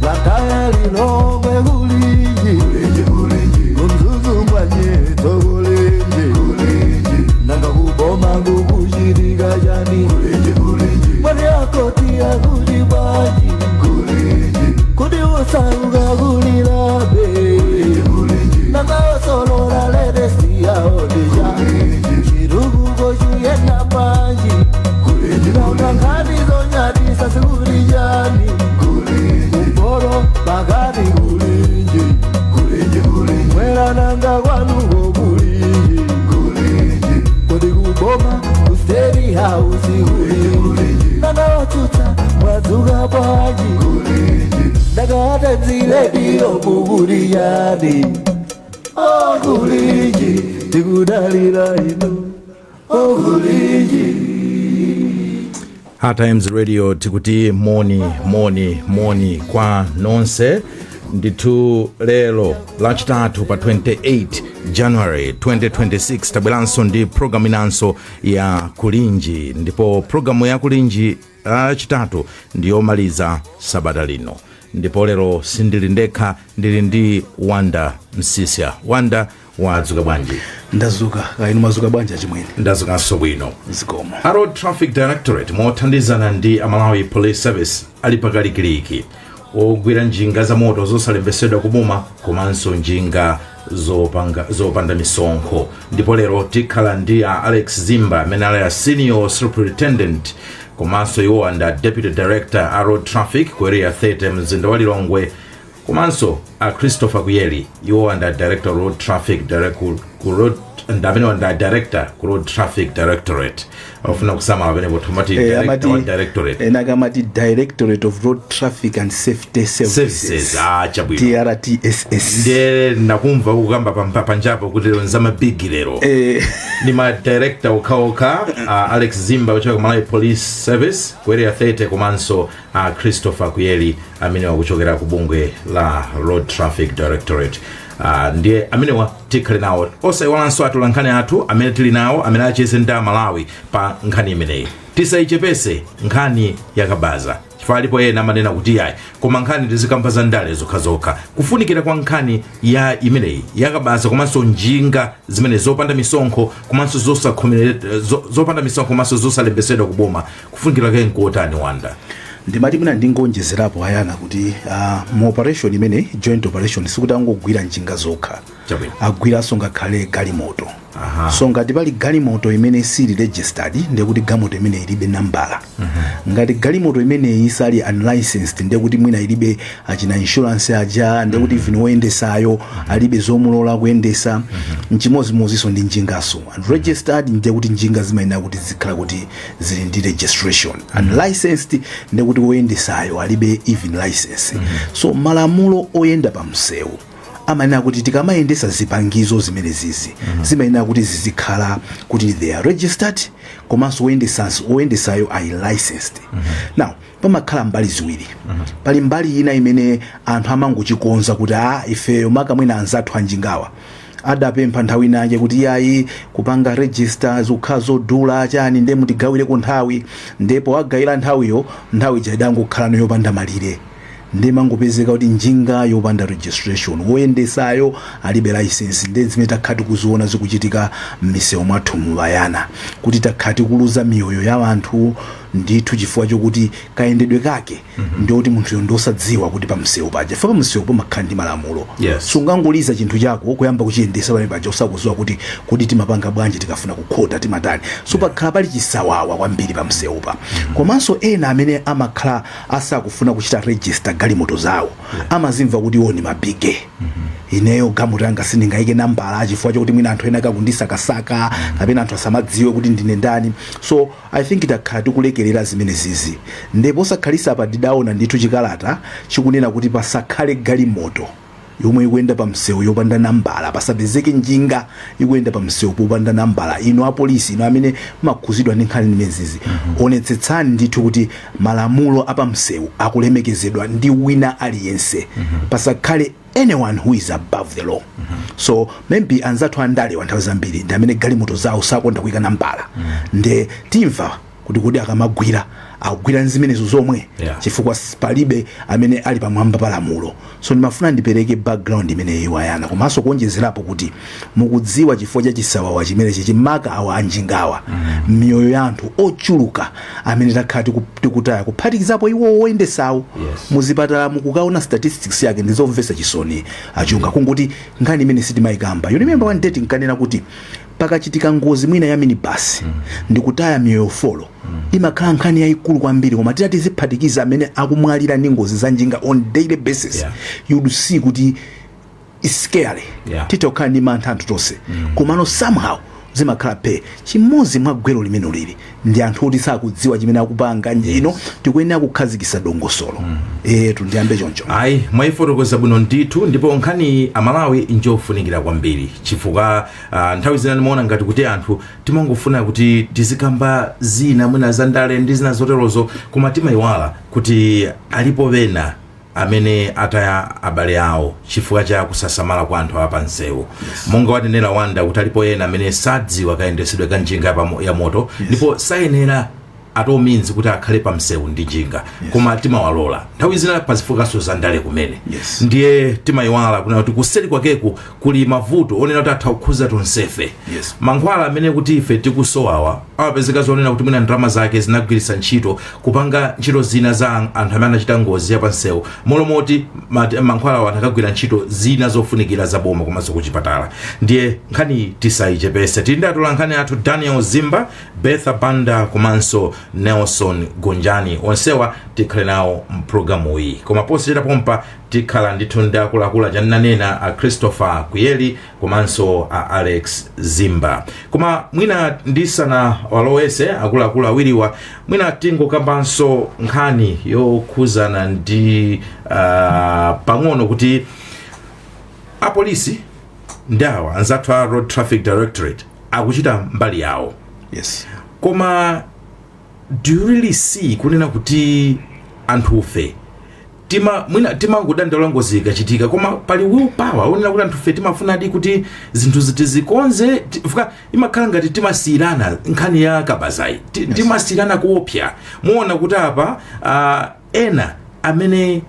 Blantyre, Lilongwe kulinji, kuMzuzu mwanyetso kulinji, nanga kuboma kukuchitika chani? Mwani akoti akuti bwanji? Kuti usauka kulilabe, nanga osolola latest yaodija chitukuko chiyenda panji? Nanga nkhani zonyadisa zikuti chani? Kumporo pakati kulinji, mwera nanga kwanuko kulinji? Kodi kuboma ku State House kulinji? Nanga otsutsa mwadzuka bwanji? Ndakatadzilediyo mukuti chani? Okulinji, tikudalira inu, okulinji. Hard Times Radio tikuti moni, moni, moni kwa nonse ndithu. Lero Lachitatu pa 28 January 2026 tabweranso ndi programu inanso ya Kulinji, ndipo programu ya Kulinji Lachitatu ndiyomaliza sabata lino. Ndipo lero sindili ndekha, ndili ndi Wanda Msisya. Wanda, wadzuka bwanji? Ndazuka kainu. Mazuka bwanji achimwene? Ndazukanso bwino. Zikomo. A Road Traffic Directorate mothandizana ndi Amalawi Police Service ali pakalikiliki ogwira njinga za moto zosalembesedwa kuboma komanso njinga zopanda misonkho. Ndipo lero tikhala ndi a Alex Zimba amene ali a senior superintendent, komanso iwo ndi a deputy director a road traffic ku Area 30 mzinda wa Lilongwe, komanso a Christopher Kuyeli, iwo ndi a director road traffic direct, ku road, ndi amene ndi a director ku Road Traffic Directorate. Afuna kusamala pamenepo tumati director wa directorate. Enaka amati Directorate of Road Traffic and Safety Services. Services, ah, chabwino. DRTSS. Ndiye ndakumva kukamba panjapo kuti lero nzamabigi lero. Ni ma director okhaokha, Alex Zimba kuchoka ku Malawi Police Service ku Area 30, komanso Christopher Kuyeli amene wakuchokera ku bungwe la Road Traffic Directorate. Ndiye amenewa tikhale nawo, osayiwalanso atola nkhani athu amene tili nawo amene acheze ndi Amalawi pa nkhani imeneyi. Tisayichepese nkhani yakabaza, chifukwa alipo ena amanena kuti yayi, koma nkhani tizikamba za ndale zokhazokha. Kufunikira kwa nkhani ya imeneyi yakabaza komanso njinga zimene zopanda misonkho komanso zopanda misonkho komanso zosalembesedwa kuboma, kufunikira ke nkotani, Wanda? Ndimati mwina ndingonjezerapo ayana kuti mu operation imene, joint operation, sikuti angogwira njinga zokha. Agwiranso ngakhale galimoto. So ngati pali galimoto imene sili registered, ndekuti galimoto imene ilibe nambala. Ngati galimoto imeneyi sali unlicensed, ndekuti mwina ilibe achina insurance aja, ndekuti even woyendesayo alibe zomulola kuyendesa. Nchimozimozinso ndi njingaso. Unregistered, ndekuti njinga zimayenera kuti zikhala kuti zili ndi registration. Unlicensed, ndekuti woyendesayo alibe even license. So malamulo oyenda pa msewu amanena kuti tikamayendesa zipangizo zimene zizi zimayenera kuti zizikhala kuti they are registered, komanso woyendesayo ali licensed. Now pamakhala mbali ziwiri. Pali mbali ina imene anthu amangochikonza kuti a ifeyo, maka mwina anzathu anjingawa adapempha nthawi inake kuti yayi, kupanga register zikukhala zodula chani, nde mutigawireko nthawi. Ndipo agawira nthawiyo, nthawi ija idangokhala yopanda malire, ndi mangopezeka kuti njinga yopanda registration, woyendesayo alibe license. Ndi zimene takhala tikuziona zikuchitika m'misewu mwathu mubayana, kuti takhala tikuluza miyoyo ya anthu ndithu chifukwa chokuti kayendedwe kake ndikuti munthuyo ndosadziwa kuti pamsewu paja, fa pamsewu pamakhala ndi malamulo. Sungangoliza chinthu chako kuyamba kuchiyendesa pamene paja usakudziwa kuti kodi timapanga bwanji, tikafuna kukhota timatani. So pakhala pali chisawawa kwambiri pamsewu pa. Komanso ena amene amakhala asakufuna kuchita register galimoto zawo, amazimva kuti iwo ni mabige, ineyo galimoto yanga sindingayike nambala chifukwa chokuti mwina anthu ena akakundisakasaka kapena anthu asamadziwe kuti ndine ndani. So I think takhala tikulekerera zimene zizi, ndipo osakhalisa pa ndidaona ndithu chikalata chikunena kuti pasakhale galimoto yomwe ikuyenda pa msewu yopanda nambala, pasapezeke njinga ikuyenda pa msewu popanda nambala. Inu apolisi, inu amene makhuzidwa ndi nkhani zimenezi, onetsetsani ndithu kuti malamulo apamsewu akulemekezedwa ndi wina aliyense. Pasakhale anyone who is above the law. So maybe anzathu andale nthawi zambiri ndi amene galimoto zawo sakonda kuyika nambala. Nde timva Kuti kodi akamagwira, akugwira zimenezo zomwe? Chifukwa palibe amene ali pamwamba pa lamulo. So ndimafuna ndipereke background imeneyi, Wayana, komanso kuonjezerapo kuti mukudziwa chifukwa cha chisawawa chimenechi, chimaka awa anjingawa, miyoyo ya anthu ochuluka amene takhala tikutaya, kuphatikizapo iwo oyendesawo. Muzipatala mukukaona statistics yake ndizomvetsa chisoni, achunga kungoti nkhani imene sitimayikamba. You remember one day tinkanena kuti pakachitika ngozi mwina ya minibus ndikutaya miyoyo 4, imakhala nkhani yayikulu kwambiri, koma titati tiziphatikiza amene akumwalira ndi ngozi za njinga on daily basis, you'd see kuti it's scary. Titha kukhala ndi mantha anthu tonse, komano somehow zimakhala pe chimodzi mwa gwero limene lili ndi anthu oti sakudziwa chimene akupanga. Njino tikuyenera kukhazikitsa dongosolo. Etu, ndiyambe choncho. Ayi, mwayifotokoza bwino ndithu, ndipo nkhani, Amalawi, njofunikira kwambiri, chifukwa nthawi zina ndimaona ngati kuti anthu timangofuna kuti tizikamba zina, mwina zandale ndi zina zoterozo, koma timayiwala kuti alipo pena amene ataya abale awo chifukwa cha kusasamala kwa anthu apansewu. Monga wanenera Wanda kuti alipo ena amene sadziwa kayendesedwe ka njinga ya moto, ndipo sayenera at all means kuti akhale pamsewu ndi njinga, koma timawalola nthawi zina pazifukaso zandale kumene. Ndiye timayiwala kuna kuti kuseri kwakeku kuli mavuto onena kuti atha kukhuza tonsefe. Mankhwala amene kuti ife tikusowawa amapezeka zonena kuti mwina ndalama zake zinagwiritsa ntchito kupanga ntchito zina za anthu amene anachita ngozi yapansewu, molomoti mankhwala anthu akagwira ntchito zina zofunikira za boma komanso kuchipatala. Ndiye nkhani tisayichepese. Tili ndi atola nkhani athu Daniel Zimba, Betha Banda komanso Nelson Gonjani. Onsewa tikhale nawo mpulogalamu iyi, koma posachita pompa tikhala ndithu ndi akuluakulu achananena, a Christopher Kuyeli komanso a Alex Zimba. Koma mwina ndisana walowese akuluakulu awiriwa, mwina tingokambanso nkhani yokhuzana ndi pang'ono kuti apolisi ndi awa anzathu a Road Traffic Directorate akuchita mbali yawo. Koma do you really see kunena kuti anthufe tima mwina timangodandaula ngozi ikachitika, koma pali willpower onena kuti anthufe timafunadi kuti zinthu tizikonze? Fuka imakhala ngati timasiyirana nkhani ya kabazayi. Timasiyirana kuopsa. Muona kuti apa ena amene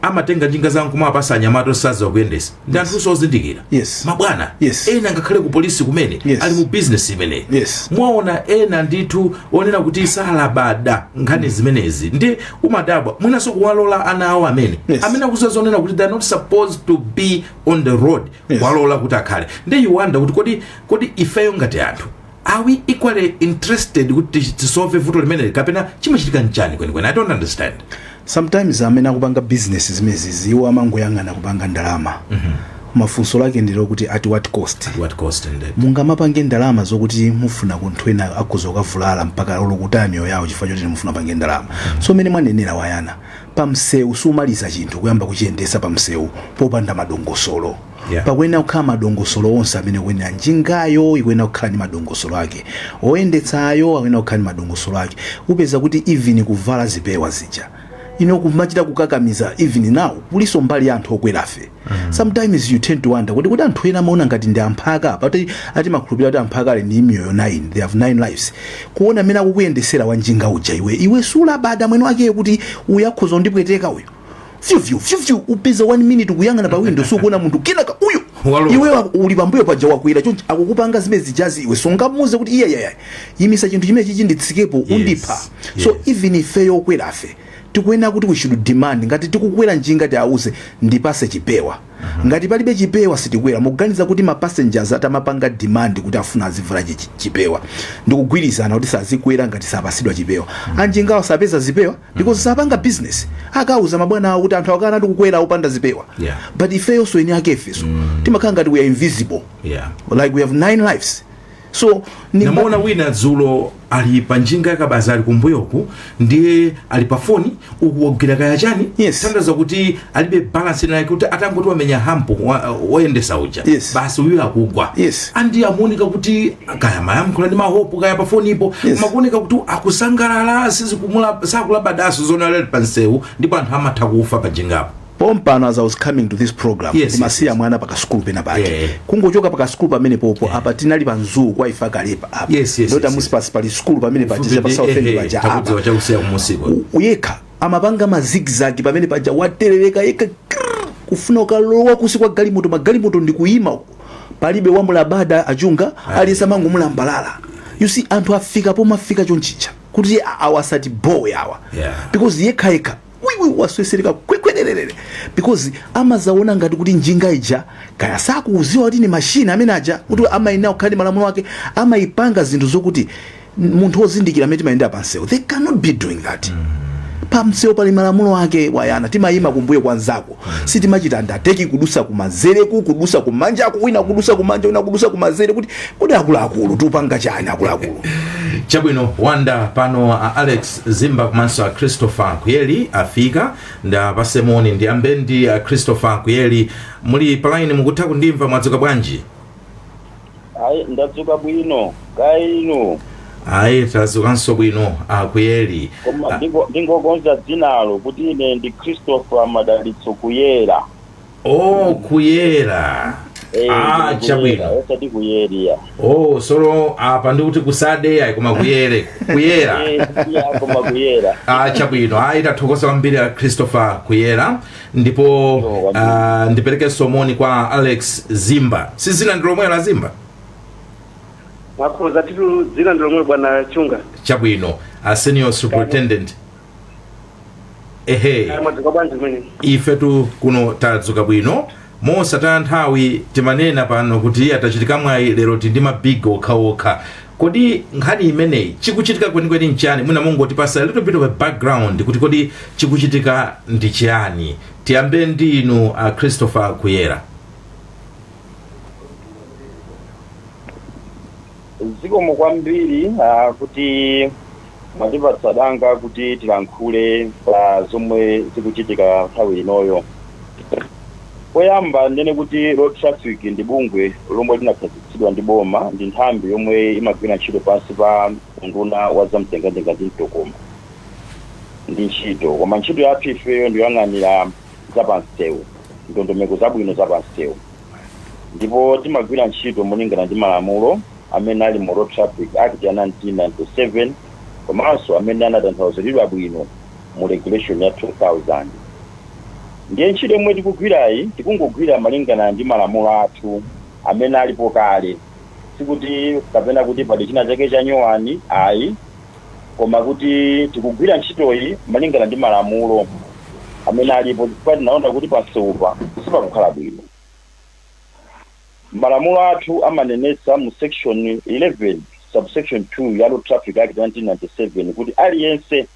amatenga njinga zawo kumapasa anyamata osadziwa kuyendesa ndi anthu ozindikira, mabwana, ena ngakhale ku polisi kumene, ali mu business imeneyi. Mwaona ena ndithu onena kuti salabada nkhani zimenezi, ndi umadabwa mwinanso kuwalola ana awo amene amene akuziwa zonena kuti they are not supposed to be on the road, kuwalola kuti akhale. Ndi you wonder kuti kodi ifeyo ngati anthu, are we equally interested kuti tisolve vuto limeneli, kapena chimachitika nchani kwenikweni? I don't understand. Sometimes amene akupanga business zimenezi, iwo amangoyang'ana kupanga ndalama. Mafunso lake ndilokuti at what cost? At what cost indeed. Mungamapange ndalama zokuti mufuna kunthu ena akhoza kukavulala mpaka olokutaya miyoyo yawo chifukwa choti mufuna pange ndalama? So mene mwanenera, Wayana, pamsewu sumaliza chinthu kuyamba kuchiyendesa pamsewu popanda madongosolo. Pakuyenera kukhala madongosolo onse amene kuyenera. Njingayo ikuyenera kukhala ndi madongosolo ake, oyendetsayo akuyenera kukhala ndi madongosolo ake. Upeza kuti even kuvala zipewa zija ino kumachita kukakamiza. Even now kuliso mbali ya anthu okwerafe. Sometimes you tend to wonder kuti anthu ena amaona ngati ndi amphaka, pati ati makhulupirira kuti amphaka ali ndi miyoyo 9, they have 9 lives. Kuona amene akukuyendesera wanjinga uja, iwe sulabada mwene wakeyo kuti uyu akhoza kundipweteka uyu. Fyu fyu fyu fyu, upeza 1 minute kuyang'ana pa window sukuona munthu, kenaka uyu Walowa. iwe uli pambuyo paja wakwera chonchi, akukupanga zimene zijazi. Iwe sungamuuze kuti iye yaya, yimisa chinthu chimene chichi nditsikepo, undipha. So even ifeyo okwerafe tikuyenera kuti we should demand, ngati tikukwera njinga tiauze, "Ndipase chipewa. Ngati palibe chipewa sitikwera." Mukuganiza kuti ma passengers atamapanga demand kuti afuna azivala chipewa, ndikugwirizana kuti sazikwera ngati sapasidwa chipewa, anjingawo sapeza zipewa because sapanga business? Akauza mabwana awo kuti anthu akana tikukwera opanda zipewa. But ifeyonso eni ake ifeso timakhala ngati we are invisible, like we have nine lives. So ni Namuona wina dzulo ali pa njinga yakabaza, ali kumbuyoku, ndiye ali pa foni uku wagwira kaya chani. Tanthauza kuti alibe balance naye, kuti atangoti wamenya hump woyendesa uja, basi uyu akugwa. Andi amuoneka kuti kaya mayankhula ndi mahopu, kaya pa fonipo, makuoneka kuti akusangalala, sizikumula, sakulabadaso zona ali pa nsewu, ndipo anthu amatha kufa pa njingapo. Pompano, as I was coming to this program, ndimasiya mwana pakasukulu pena pake. Kungochoka pakasukulu pamene popo, apa tinali pa Mzuzu kwa ifa kalepa apa. Ndota musipasi pali sukulu pamene paja pa South End paja apa. Takudziwa, chakusiya kumusiko. Yekha amapanga ma zigzag pamene paja, waterereka yekha krrr, kufuna ukalowa kusi kwa galimoto. Magalimoto ndikuyima, palibe wamulabada achunga, aliyense amangomulambalala. You see, anthu afika pomafika chonchicha kuti awasati bowe awa, because yekha yekha wiwi waswesereka kwekwererere, because amazaona ngati kuti njinga ija kaya sakuuziwa kuti ni mashina amene aja kuti amayenera kukhala ndi malamulo ake, amayipanga zinthu zokuti munthu wozindikira amene timayendera pansewu, they cannot be doing that. Pamsewu pali malamulo ake wayana, timayima kumbuyo kwa nzako, sitimachita ndateki kudusa kumanzereku, kudusa kumanjaku, wina kudusa kumanja, wina kudusa kumanzere, kuti kodi akuluakulu tupanga chani akuluakulu? Chabwino, Wanda, pano a Alex Zimba komanso a Christopher Kuyeli afika. Ndapase moni, ndiyambe ndi a Christopher Kuyeli. Muli pa line, mukutha kundimva? Mwadzuka bwanji? Ayi, ndadzuka bwino, kaya inu? Ayi, tadzukanso bwino, a Kuyeli. Koma ndingokonza dzinalo kuti ine ndi Christopher Madalitso Kuyera. Oh, Kuyera. Eh, Ah, ndine chabwino. Kuyera, osati Kuyeriya. Oh, solo apa ndikuti kusade ayi, koma kuyere, Kuyera. Eh, iya, koma Kuyera. Ah, chabwino. Ayi, tathokoza kwambiri a Christopher Kuyera. Ndipo ndiperekenso moni kwa Alex Zimba. Si zina ndi lomwe la Zimba? Mwakhoza titu, dzina ndi lomwe, bwana Chunga. Chabwino, a senior superintendent, ehe. Mwadzuka bwanji kumene? Ifetu kuno tadzuka bwino. Mosataya nthawi, timanena pano kuti atachitika mwayi lero ti ndi mabig okhaokha. Kodi nkhani imeneyi chikuchitika kwenikweni nchani? Mwina mungotipasa a little bit of a background kuti kodi chikuchitika ndi chiyani. Tiyambe ndi inu, a Christopher Kuyera. Zikomo kwambiri kuti mwatipatsa danga kuti tilankhule pa zomwe zikuchitika nthawi inoyo. Poyamba ndene kuti road traffic ndi bungwe lomwe linakhazikitsidwa ndi boma, ndi nthambi yomwe imagwira ntchito pansi pa unduna wa zamtengatenga ndi mtokoma ndi ntchito. Koma ntchito yathu ifeyo ndiyang'anira zapansewu, ndondomeko zabwino zapansewu, ndipo timagwira ntchito molingana ndi malamulo amene ali mu Road Traffic Act ya 1997, komanso amene anatanthauziridwa bwino mu regulation ya 2000. Ndiye ntchito yomwe tikugwirayi, tikungogwira malingana ndi malamulo athu amene alipo kale. Sikuti kapena kuti pali china chake cha nyowani, ayi, koma kuti tikugwira ntchitoyi malingana ndi malamulo amene alipo, chifukwa tinaona kuti pansewupa sipakukhala bwino. Malamulo athu amanenetsa mu section 11 subsection 2 ya Road Traffic Act 1997 kuti aliyense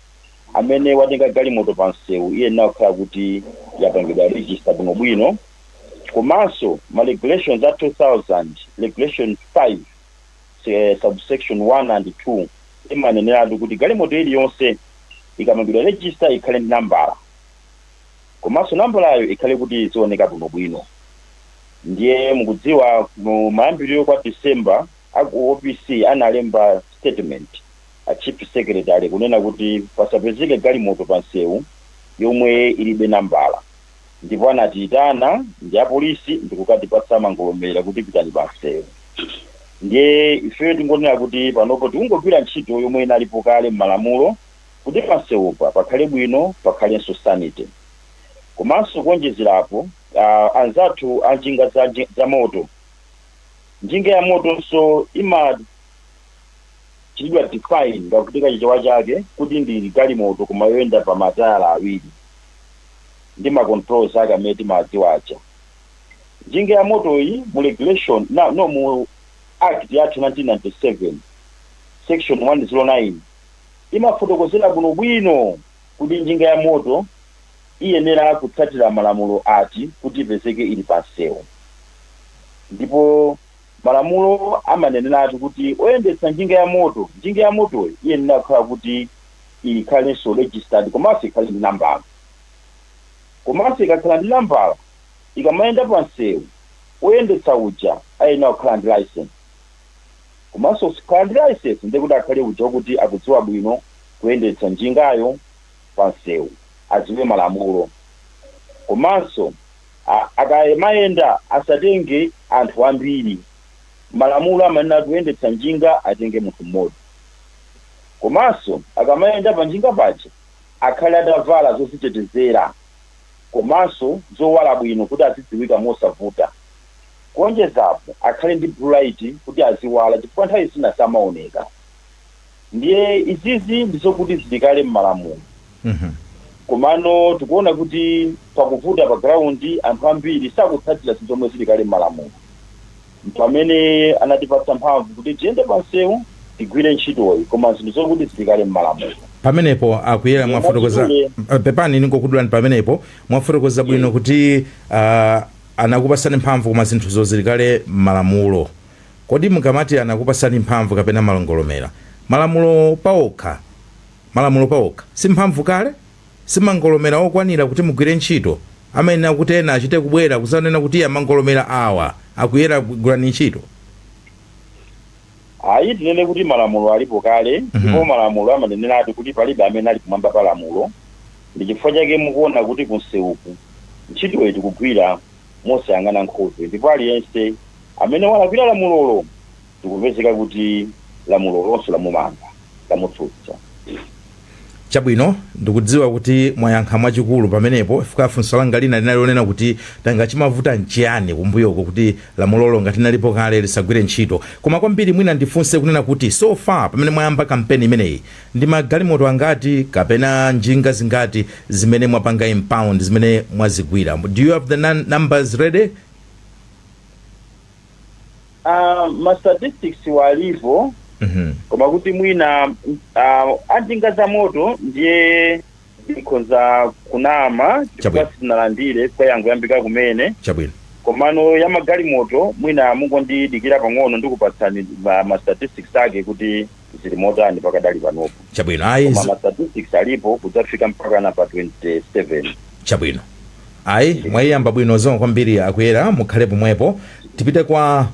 amene watenga galimoto pa msewu iyenera kukhala kuti yapangidwa register bwinobwino. Komanso ma regulations a 2000, regulation 5 subsection 1 and 2 imaneneratu kuti galimoto iliyonse ikamangidwa register ikhale ndi nambala, komanso nambalayo ikhale kuti izioneka bwinobwino. Ndiye mukudziwa, mu mayambiriro kwa December aku OPC analemba statement, a chief secretary, kunena kuti pasapezeke galimoto pa msewu yomwe ilibe nambala, ndipo anatiyitana ndi apolisi ndikukatipatsa mangolomera kuti pitani pa msewu. Ndiye ifeyo tingonena kuti panopo tikungogwira ntchito yomwe inalipo kale m'malamulo, kuti pansewupa pakhale bwino, pakhalenso sanity. Komanso kuonjezerapo, anzathu a njinga za moto, njinga ya motonso imachitidwa define ngakutika chichewa chake kuti ndi galimoto koma yoyenda pa matayala awiri ndi ma controls ake amene timadziwa aja. Njinga ya motoyi mu regulation na, no mu act yathu 1997 section 109 imafotokozera bwinobwino kuti njinga ya moto iyenera kutsatira malamulo ati kuti ipezeke ili pa msewu. Ndipo malamulo amaneneratu kuti oyendetsa njinga ya moto, njinga ya motoyi iyenera kukhala kuti ikhalenso registered, komanso ikhale ndi nambala. Komanso ikakhala ndi nambala, ikamayenda pa msewu, oyendetsa uja ayenera kukhala ndi license. Komanso kukhala ndi license ndikuti akhale uja kuti akudziwa bwino kuyendetsa njingayo pa msewu, adziwe malamulo. Komanso akamayenda asatenge anthu ambiri. Malamulo amanena kuyendetsa njinga atenge munthu mmodzi. Komanso akamayenda pa njinga paja akhale atavala zozitetezera komanso zowala bwino kuti azidziwika mosavuta. Kuonjezapo, akhale ndi blue light kuti aziwala, chifukwa nthawi zina samaoneka. Ndiye izizi ndizokuti zilikale m'malamulo, komano tikuona kuti pakuvuta pa ground, anthu ambiri sakutsatira zinthu zomwe zilikale m'malamulo. Pamene anatipatsa mphamvu kuti tiyende pansewu, tigwire ntchitoyi, koma zinthu zokuti zilikale m'malamulo. Pamenepo akuyera mwafotokoza. Mwachidule. Pepani, ningokudulani pamenepo. Mwafotokoza bwino kuti anakupasani mphamvu koma zinthuzo zilikale m'malamulo. Kodi mukamati anakupasani mphamvu kapena malongolomera, malamulo paokha si mphamvu kale? Si mangolomera okwanira kuti mugwire ntchito? Amene akuti ena achite kubwera kuzanena kuti amangolomera awa akuyera, gulani ntchito? Ayi, tinene kuti malamulo alipo kale, ndipo malamulo amaneneratu kuti palibe amene ali kumwamba pa lamulo. Ndi chifukwa chake mukuona kuti kunsewuku ntchitoyi tikugwira mosayang'ana nkhope, ndipo aliyense amene walakwira lamulolo tikupezeka kuti lamulo lonse lamumanga, lamutsutsa. Chabwino, ndikudziwa kuti mwayankha mwachikulu pamenepo, chifukwa funso langa lina linali lonena kuti tanga chimavuta nchiyani kumbuyoko kuti lamulolo ngati linalipo kale lisagwire ntchito. Koma kwambiri mwina ndifunse kunena kuti so far, pamene mwayamba kampeni imeneyi, ndi magalimoto angati kapena njinga zingati zimene mwapanga impound, zimene mwazigwira? Do you have the numbers ready? Ma statistics walipo, koma kuti mwina anjinga za moto ndiye ndikhonza kunama chifukwa sitinalandire, chifukwa yangoyambika kumene. Komano ya magalimoto mwina mungondidikira pang'ono, ndikupatsani ma statistics ake kuti zili motani pakadali panopo. Chabwino, ayi. Koma ma statistics alipo kudzafika mpaka na pa 27. Chabwino, ayi, mwayiyamba bwino. Zomwe kwambiri akuyera, mukhale pomwepo. Tipite kwa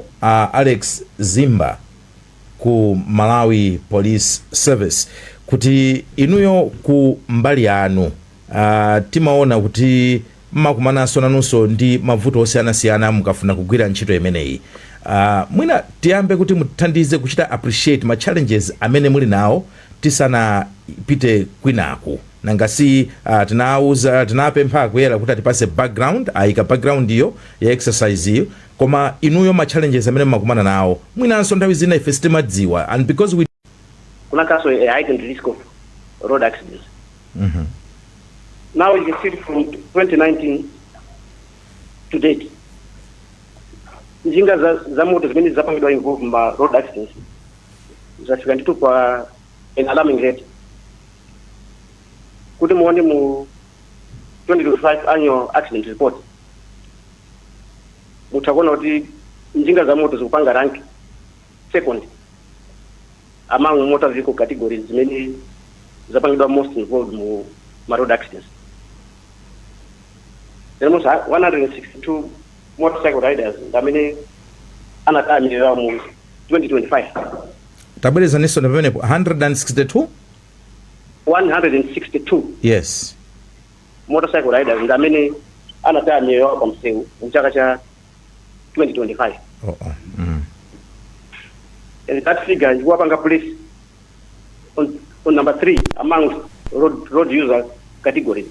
Alex Zimba ku Malawi Police Service kuti inuyo ku mbali yanu, timaona kuti mmakumananso nanunso ndi mavuto osiyanasiyana mukafuna kugwira ntchito imeneyi. Mwina tiyambe kuti muthandize kuchita appreciate ma challenges amene muli nawo tisanapite kwinaku. Nanga si tinauza, tinapempha akuyera kuti atipase background, ayika background iyo ya exercise iyo. Koma inuyo, ma challenges amene mmakumana nawo, mwinanso nthawi zina ife sitimadziwa, and because we Kunakaso a heightened risk of road accidents. Now you can see from 2019 to date, njinga za moto zimene zapangidwa involve ma road accidents zafika ndithu pa an alarming rate. Kuti muone mu 2025 annual accident report, mutakuona kuti njinga za moto zikupanga rank second among motor vehicle categories zimene zapangidwa most involved mu ma road accidents. Almost 162 motorcycle riders ndamene anataya miyoyo yawo mu 2025. Tabwerezaninso pamenepo, 162? 162 motorcycle riders ndamene anataya miyoyo yawo pa msewu mu chaka cha 2025. Oh. And that figure ikuwapanga place on number three among road user categories.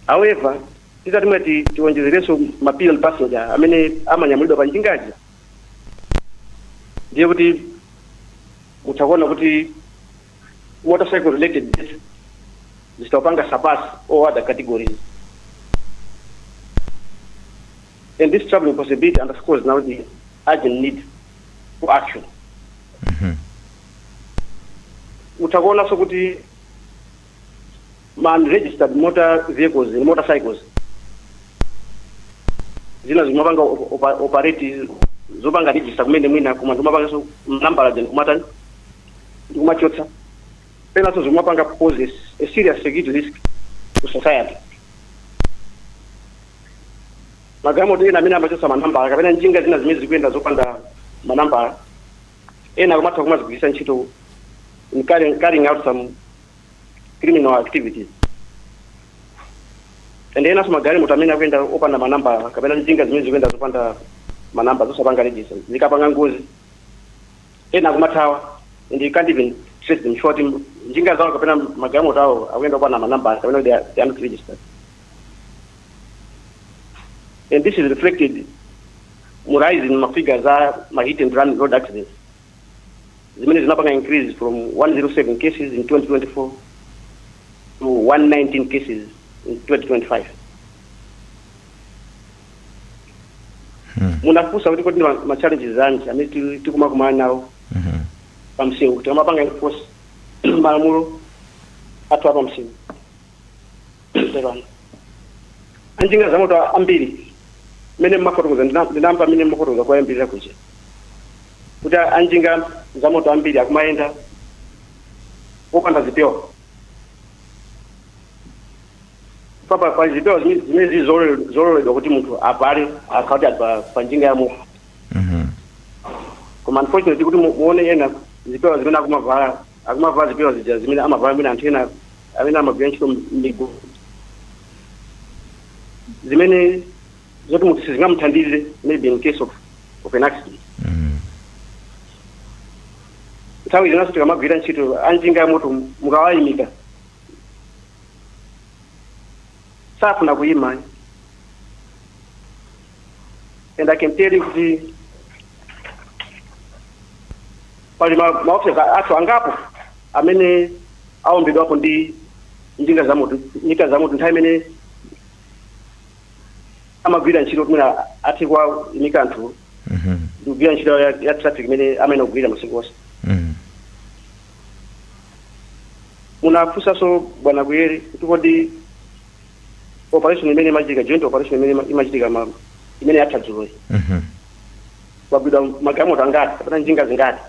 However, titati mwati tiwonjezerenso ma pillion passenger amene amanyamulidwa pa njingaji, ndiye kuti mutakuona kuti motorcycle related deaths zitapanga surpass all other categories. And this troubling possibility underscores now the urgent need for action. Mutakuonanso kuti ma unregistered motor vehicles and motorcycles zina zimapanga operate zopanga register kumene mwina, koma ndimapanganso nambala jen kumatani, ndikumachotsa penanso, zimapanga pose a serious security risk to society. Magalimoto ena amene amachotsa manambala kapena njinga zina zimene zikuyenda zopanda manambala, ena akumatha kumazigwiritsa ntchito in carrying out some criminal activities. And enanso magalimoto amene akuyenda opanda manambala kapena njinga zimene zikuyenda zopanda manamba, zosapanga register, zikapanga ngozi ena akumathawa and you can't even trace them, chifukwa kuti njinga zawo kapena magalimoto awo akuyenda opanda manambala kapena they are not registered. And this is reflected mu rise in ma figures a ma hit and run road accidents zimene zinapanga increase from 107 cases in 2024 to 119 cases in 2025. Munafunsa kuti kodi ma challenges anji amene tikumakumana nawo pamsewu kuti amapanga enforce malamulo athu apamsewu. Pepani. Anjinga zamoto ambiri mmene mmafotokoza, ndinamva mmene mmafotokoza koyambirira kuja kuti anjinga zamoto ambiri akumayenda opanda zipewa. Pa zipewa zimene zili zololedwa kuti munthu avale akati ali pa njinga ya moto, koma unfortunately kuti muone ena zipewa zimene akumavala, akumavala zipewa zija zimene amavala mwina anthu ena amene amagwira ntchito m'migodi, zimene zoti munthu sizingamuthandize maybe in case of an accident. Nthawi zinaso tikamagwira ntchito, anjinga ya moto mukawayimika safuna kuyima. And I can tell you kuti pali maofisa athu angapo amene awombedwapo ndi njinga za moto, njinga za moto nthawi imene amagwira ntchito kuti mwina athe kuwayimika anthu ndikugwira ntchito ya traffic imene amene akugwira masiku onse. Munafunsanso bwana Kuyere kuti kodi operation imene imachitika, joint operation imene imachitika imene yatha dzuloyi, kwagwidwa magalimoto angati kapena njinga zingati?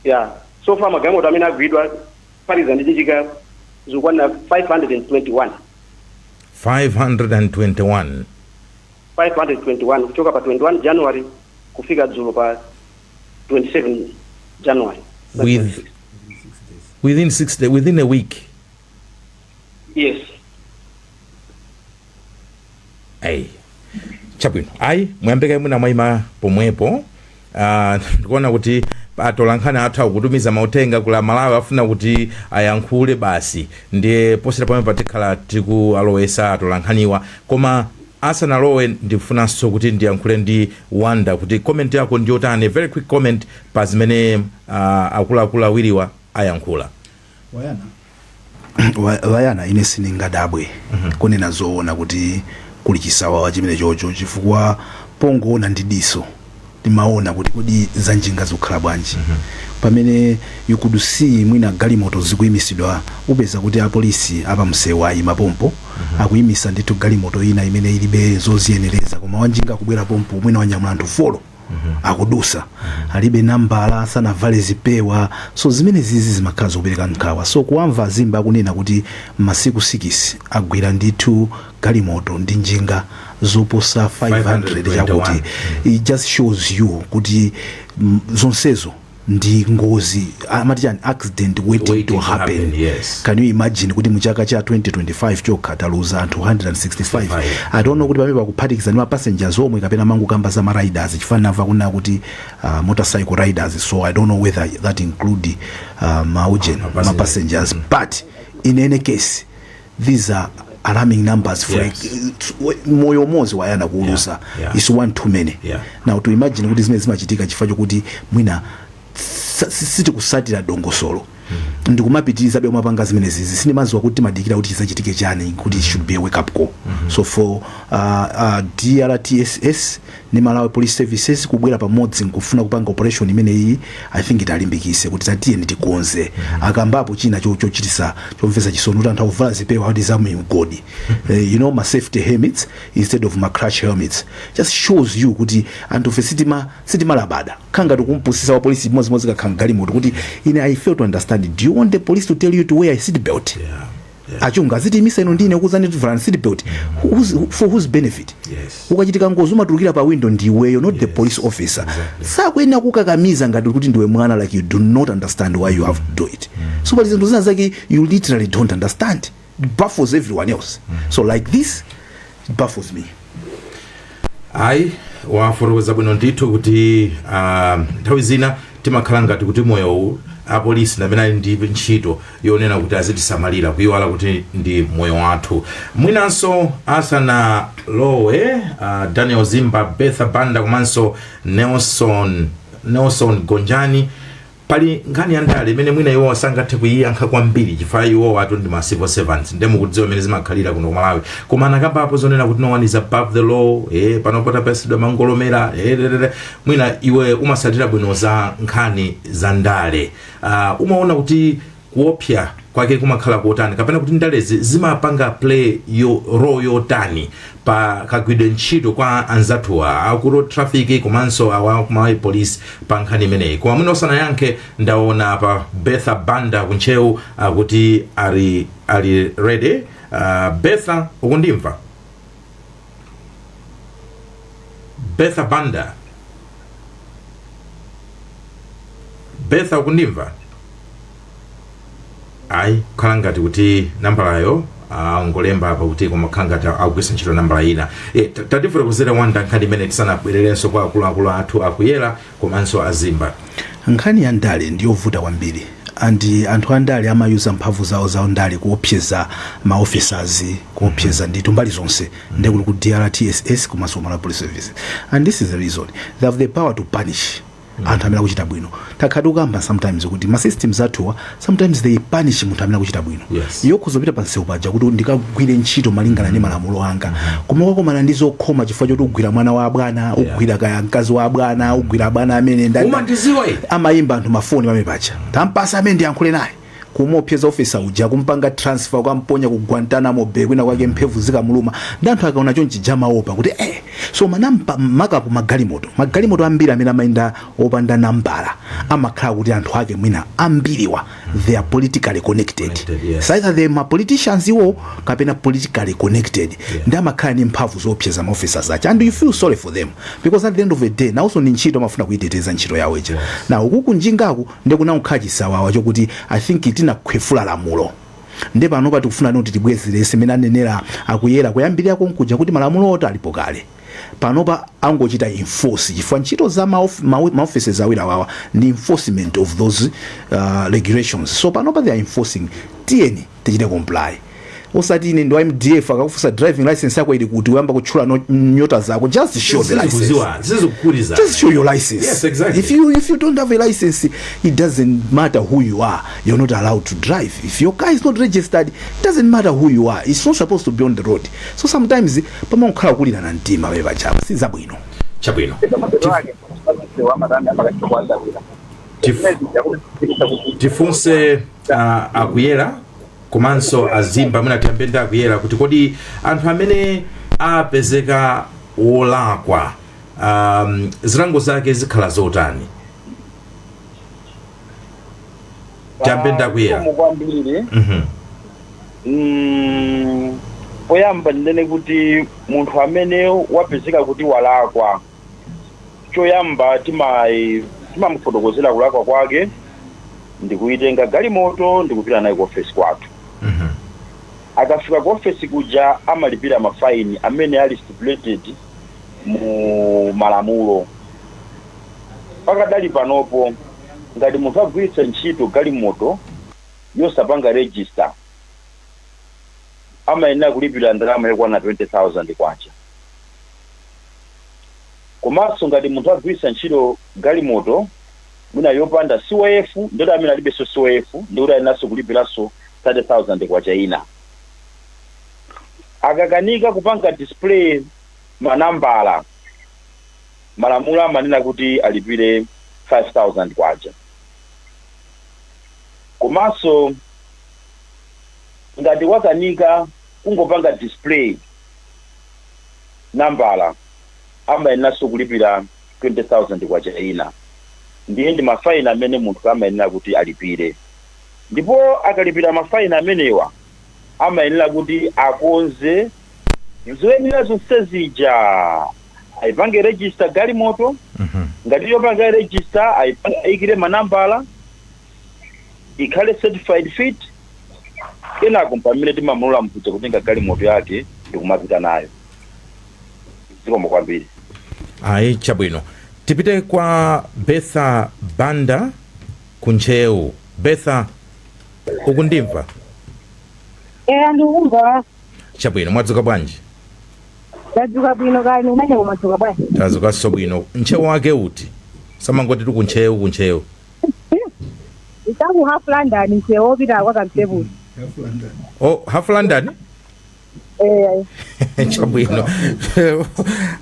Yeah, so far magalimoto amene agwidwa kuphatikiza ndi njinga zikukwana 521. 521? 521, kuchoka pa 21 January kufika dzulo pa 27 January. Within 6 day, within a week? Yes. Ayi, chabwino. Ayi, muyambeke mwina mwayima pomwepo. Ndikuona kuti atolankhani athu akutumiza mauthenga kula Malawi, afuna kuti ayankhule basi. Ndiye posera pomwe patikhala tikualowesa atolankhaniwa, koma asanalowe ndikufunanso kuti ndiyankhule ndi Wanda kuti comment yako ndiyotani, very quick comment pa zimene akuluakulu awiriwa ayankhula. Wayana, Wayana, ine sindingadabwe kunena zoona kuti kuli chisawawa chimene chocho, chifukwa pongoona ndi diso timaona kuti kodi zanjinga zikukhala bwanji, pamene you could see mwina galimoto zikuyimisidwa, upeza kuti apolisi apamsewu ayima pompo, akuyimisa ndithu galimoto ina imene ilibe zoziyenereza, koma wanjinga akubwera pompo, mwina wanyamula anthu 4, akudusa, alibe nambala, sanavale zipewa. So zimene zizi zimakhala zopereka nkhawa. So kuwamva Azimba akunena kuti masiku 6 agwira ndithu galimoto ndi njinga zoposa 500 521. Chakuti it just shows you kuti zonsezo ndi ngozi, amati chani, accident waiting, waiting to to happen. Happen, yes. Can you imagine kuti muchaka cha 2025 chokha taluza anthu 165? 65. I don't know kuti pamene pakuphatikiza ndi ma passengers omwe kapena mangokamba za ma riders, chifukwa namva kunena kuti motorcycle riders, so I don't know whether that include maujen ma ma passengers, but in any case these are alarming numbers for moyo umodzi, Wayana, kuuluza is one too many. Now to imagine kuti zimene zimachitika chifukwa chokuti mwina sitikusatira dongosolo ndikumapitirizabe umapanga zimene zizi, sindimaziwa kuti timadikira kuti chizachitike chani kuti it should be a wake up call. So for DRTSS ndi Malawi Police Services kubwera pamodzi nkufuna kupanga operation imeneyi, I think italimbikise kuti tatiyeni tikonze. Akambapo china chochitisa chomvetsa chisoni kuti anthu akuvala zipewa kuti za migodi, ma safety helmets instead of ma crash helmets, just shows you kuti anthu fe sitimalabada. Khanga tikumpusisa wa polisi imodzimodzi kakhala galimoto kuti ine I fail to understand, do you want the police to tell you to wear a seat belt? Achunga azitimisa ino ndine kuzani tivala seat belt. For whose benefit? Ukachitika ngozi umatulukira pa window ndiweyo, not the police officer. Sakuyenera kukakamiza ngati kuti ndiwe mwana, like you do not understand why you have to do it. So pali zinthu zina zake you literally don't understand. baffles everyone else. So like this, it baffles me. Ayi, wafotokoza bwino ndithu kuti nthawi zina timakhala ngati kuti moyowu apolisi ndamene ali ndi ntchito yonena kuti azitisamalira, kuyiwala kuti ndi moyo wathu. Mwinanso asanalowe Daniel Zimba, Betha Banda komanso Nelson Gonjani, pali nkhani ya ndale imene mwina iwowa sangathe kuyiyankha kwambiri chifukwa iwowa atu ndi ma civil servants, nde mukudziwa imene zimakhalira kuno ku Malawi. Koma anakambapo zonena kuti no one is above the law, panopo tapasidwa mangolomera, lelele. Mwina iwe umasatira bwino za nkhani za ndale, umaona kuti kuopsa kwake kumakhala kotani, kapena kuti ndalezi zimapanga play yo role yotani pa kagwidwe ntchito kwa anzathuwa aku road traffic komanso awa ku Malawi Police pa nkhani imeneyi? Koma mwina usanayankhe, ndaona pa Betha Banda kuntcheu akuti ali ready. Betha, ukundimva? Betha Banda, Betha, ukundimva? Ayi, kukhala ngati kuti nambalayo ngolemba apa kuti, koma kukhala ngati akugwiritsa ntchito nambala ina. Tatifotokozera wanda nkhani imene tisanabwererenso kwa akuluakulu athu akuyera komanso azimba. Nkhani ya ndale ndiyovuta kwambiri, and anthu andale amayuza mphamvu zawo za ndale kuopseza ma officers, kuopseza ndithu mbali zonse, ndekuti ku DRTSS komanso Malawi Police Service. And this is the reason they have the power to punish anthu amene akuchita bwino. Takhala tikukamba sometimes kuti ma systems athuwa, sometimes they punish munthu amene akuchita bwino. Yokhoza kupita pansewu paja kuti ndikagwire ntchito malingana ndi malamulo anga, koma ukakomana ndi zokhoma chifukwa choti ugwira mwana wa abwana, ugwira kaya mkazi wa abwana, ugwira abwana amene Umandiziwa ine. Amayimba anthu mafoni pamene paja, tampasa amene ndiyankhule naye, kumuopseza officer uja, kumpanga transfer, kukamponya ku Guantanamo Bay kwina kwake, mphevu zikamuluma. Ndi anthu akaona chonchi amaopa kuti so manamba makapu magalimoto ambiri amene amayenda opanda nambala amakhala kuti anthu ake mwina ambiriwa they are politically connected. Connected, yes. So either they ma politicians iwo kapena politically connected, ndi amakhala ndi mphamvu zoopseza ma officers aja, and you feel sorry for them because at the end of the day nawonso ndi ntchito, amafuna kuyiteteza ntchito yawo ija. Na uku kunjingaku ndi kunakhala chisawawa chokuti I think tinakhwefula lamulo, ndi pano pati kufuna kuti tibwezerese imene anenera akuyera kuyambirira konkuja kuti malamulo oti alipo kale, panopa angochita enforce, chifukwa ntchito za ma offices awiri awawa ndi enforcement of those regulations. So panopa they are enforcing. Tiyeni tichite comply, osati ine ndi wa MDF, akakufunsa driving license yako ili kuti, uyamba kutchula nyota zako. Just show the license. Sizikuziwa, sizikukuliza. Just show your license. If you don't have a license, it doesn't matter who you are, you're not allowed to drive. If your car is not registered, it doesn't matter who you are, it's not supposed to be on the road. So sometimes pamakhala kulira na mtima pepa chapa sizabwino. Chabwino. Tifunse akuyera komanso azimba. Amene atiyambe ndi akuyera kuti kodi anthu amene apezeka wolakwa, zilango zake zikhala zotani? Tiyambe ndi akuyera. Zikomo kwambiri. Poyamba ndinene kuti munthu amene wapezeka kuti walakwa, choyamba timamufotokozera kulakwa kwake, ndikuyitenga galimoto ndikupita naye ku ofesi kwathu. Akafika ku ofesi kuja amalipira mafaini amene ali stipulated mu malamulo. Pakadali panopo, ngati munthu agwiritsa ntchito galimoto yosapanga register, amayenera kulipira ndalama yokwana 20,000 kwacha. Komanso ngati munthu agwiritsa ntchito galimoto mwina yopanda COF, ndoti amene alibenso COF, ndikuti ayeneranso kulipiranso 30,000 kwacha ina. Akakanika kupanga display manambala, malamulo amanena kuti alipire 5000 kwacha. Komanso ngati wakanika kungopanga display nambala, amayeneranso kulipira 20,000 kwacha ina. Ndiye ndi mafaini amene munthu amayenera kuti alipire. Ndipo akalipira mafaini amenewa, amayenera kuti akonze zoyenera zonse zija, ayipange register galimoto. Ngati yopanga register, ayikire manambala, ikhale certified fit. Kenako pamene timamulola munthu kutenga galimoto yake ndikumapita nayo. Zikomo kwambiri. Ayi, chabwino, tipite kwa Betha Banda kuNtcheu. Betha, ukundimva? Eya, ndikumva. Chabwino, mwadzuka bwanji? Ndadzuka bwino, kani umene umadzuka bwanji? Tadzukanso bwino. Ntcheu wake uti? Samangoti tili kuNtcheu, kuNtcheu. Itaku Half London, Ntcheu wopita kwa Kamtebuli. Oh, Half London. Eh. Chabwino,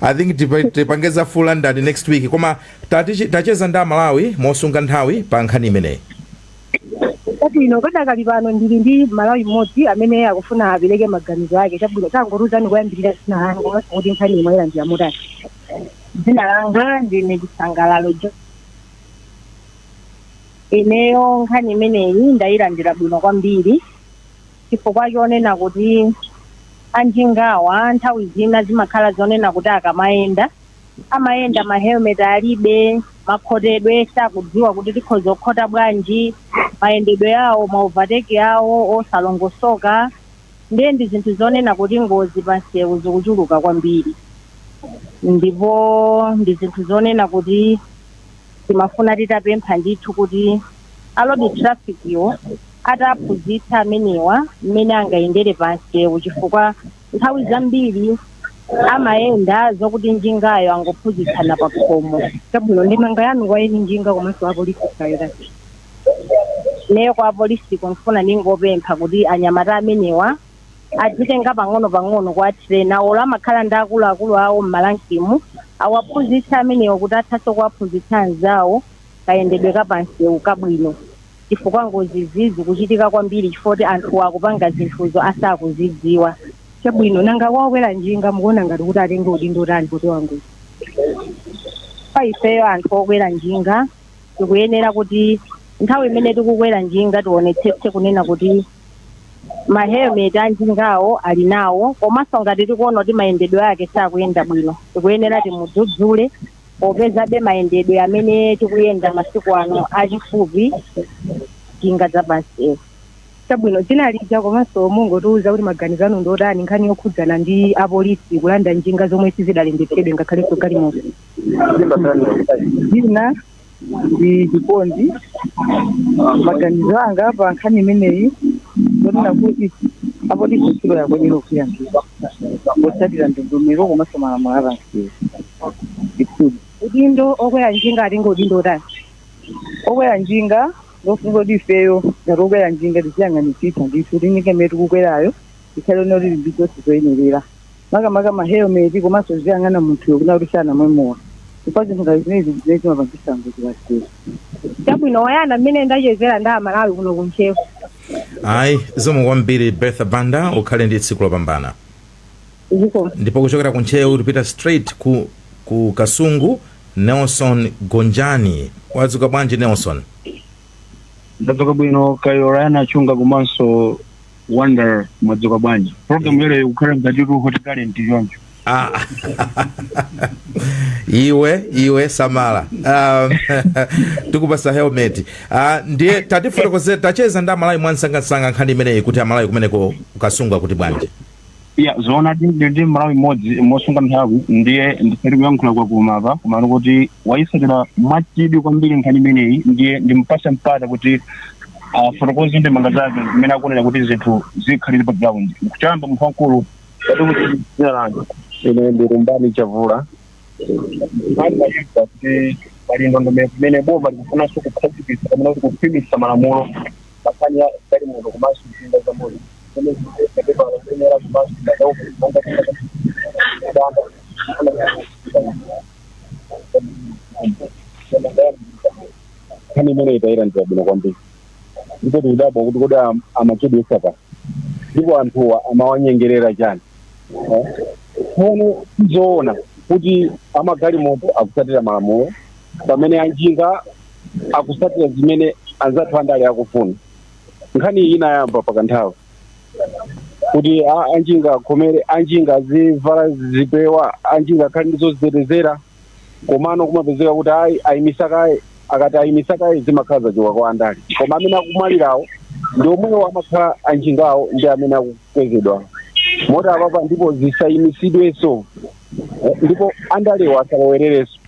I think tipangeza full London next week, koma tacheza ndi Amalawi mosunga nthawi pa nkhani imeneyi. Chabwino, padakali pano ndili ndi Malawi mmodzi amene akufuna apereke maganizo ake. Chabwino, tangoruzani kuyambirira dzina lanu komanso kuti nkhani imwe ilandira motani. Dzina langa ndine Chisangalalo Jo. Ineyo nkhani imeneyi ndayilandira bwino kwambiri, chifukwa chonena kuti anjingawa nthawi zina zimakhala zonena kuti akamayenda amayenda ma helmet alibe, makhotedwe sakudziwa kuti tikhoza kukhota bwanji, mayendedwe awo, ma overtake awo osalongosoka. Ndiye ndi zinthu zonena kuti ngozi pansewu zikuchuluka kwambiri, ndipo ndi zinthu zonena kuti timafuna titapempha ndithu kuti a road traffic iwo ataphunzitsa amenewa mmene angayendere pansewu, chifukwa nthawi zambiri amayenda zokuti njingayo angophunzitsana pa khomo. Chabwino, ndemanga yanu kwa eni njinga komanso apolisi kayotani? Neyo kwa apolisi kumfuna ningopempha kuti anyamata amenewa adzitenga pang'ono pang'ono kwa train-a, olo amakhala ndi akuluakulu awo m'ma rank-mu, awaphunzitsa amenewa kuti athanso kuwaphunzitsa anzawo kayendedwe kapansewu kabwino, chifukwa ngozi zikuchitika kwambiri chifukwa kuti anthu akupanga zinthuzo asakuzidziwa. Chabwino, nanga wakwera njinga mukuona ngati kuti atenge udindo utani popewa ngozi? Pa ifeyo anthu okwera njinga tikuyenera kuti nthawi imene tikukwera njinga tionetsetse kunena kuti ma helmet a njingawo ali nawo, komanso ngati tikuona kuti mayendedwe ake sakuyenda bwino, tikuyenera timudzudzule, popezabe mayendedwe amene tikuyenda masiku ano achifupi njinga zapansewu. Chabwino, dzina lija komanso mungotiuza kuti maganizo anu ndi otani nkhani yokhudzana ndi apolisi kulanda njinga zomwe sizidalembetsedwe ngakhalenso galimoto. Dzina ndi Chikondi. Maganizo anga pa nkhani imeneyi zonena kuti apolisi ntchito yakuyenera kuyambira potsatira ndondomeko komanso malamulo apansewu ndithudi. Udindo okwera njinga atenge udindo otani? Okwera njinga, ndofunika kuti ifeyo ngati okwera njinga tiziyang'anitsitsa ndithu kuti njinga imene tikukwerayo ikhale kuti ili ndi zonse zoyenerera, makamaka ma helmet, komanso ziyang'ana munthuyo kuna kuti sanamwe mowa, chifukwa zinthu ngati zimenezi zimene zimapangisa ngozi pansewu. Chabwino, wayana, mmene ndachezera ndi Amalawi kuno kuNtcheu. Ayi, zikomo kwambiri Bertha Banda, ukhale ndi tsiku lopambana. Zikomo. Ndipo kuchokera ku Ntcheu tipita straight ku Kasungu. Nelson Gonjani, wadzuka bwanji Nelson? Ndadzuka bwino kayo Ryan Chunga komanso Wonder, mwadzuka bwanji? Program yero ikukhala ngati hot current choncho. Ah. Iwe samala, tikupasa helmet. Ndiye tatifotokoze, tacheza ndi Amalawi mwansangasanga nkhani imeneyi, kuti Amalawi kumeneko Kasungu akuti bwanji? Ya, zoona, ndi Malawi mmodzi. Mosunga nthawi ndiye ndisati kuyankhula kwa kumapa, komano kuti wayisatira mwachidwi kwambiri nkhani imeneyi, ndiye ndimpase mpata kuti afotokoze ndemanga zake zimene akuonera kuti zinthu zikhalire pa ground. Kuchamba munthu wamkulu, kati kuti dzina lanu? Ine ndi Rumbani Chavula. Nkhani mayimba kuti pali ndondomeko imene boma likufunanso kukhazikitsa kapena kuti kukhwimitsa malamulo pankhani ya galimoto komanso njinga za moto zimene zipepala zoyenera komanso madauko monga Nkhani imeneyi tayilandira bwino kwambiri, ndipo tikudabwa kuti kodi amachedwetsa pa ndipo anthuwa amawanyengerera chani? Eh? Tsono zoona kuti amagalimoto akusatira malamulo pamene anjinga akusatira zimene anzathu andale akufuna? Nkhani iyi inayamba pakanthawi kuti anjinga akhomere, anjinga azivala zipewa, anjinga akhale ndi zozitetezera, komano kumapezeka kuti ayi, ayimisa kaye. Akati ayimisa kaye, zimakhala zachoka kwa andale, koma amene akumwalirawo Ndi omwewo amakhala anjingawo ndi amene akukwezedwa moti apapa, ndipo zisayimisidwenso. Ndipo andalewa asalowererenso.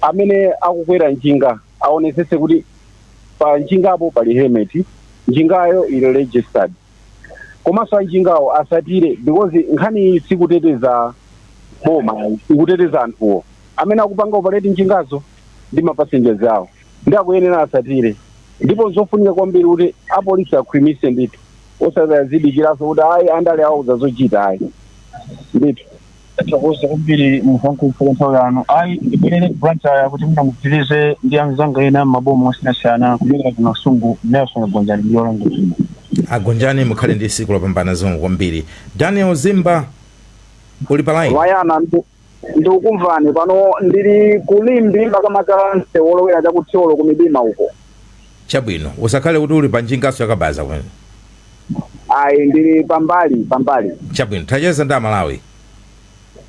Amene akukwera njinga aonetsetse kuti pa njingapo pali helmet, njingayo ili registered, komanso anjingawo asatire, because nkhani iyi sikuteteza boma, ikuteteza anthuwo amene akupanga operate njingazo ndi mapassengers awo, ndi akuyenera asatire. Ndipo nzofunika kwambiri kuti apolisi akhwimise ndithu, osazidikiranso kuti ayi, andale awauza zochita, ayi ndithu. Tathokoza kwambiri mufankufa nthawi yanu. Ayi, ndibwerere Blantyre kuti mupitirize ndi anzanga ena m'maboma osiyanasiyana. Kuchokera kuno Kasungu, Nelson Gonjani ndi yolangiza. Agonjani, mukhale ndi tsiku lopambana. Zikomo kwambiri. Daniel Zimba, uli pa line? Wayana, ndikukumvani. Pano ndili kulimbi, makamaka msewu wolowera chakuthyolo kumidima uko. Chabwino, usakhale kuti uli pa njingaso yakabaza kumene. Ayi, ndili pambali pambali. Chabwino, tacheza ndi Amalawi.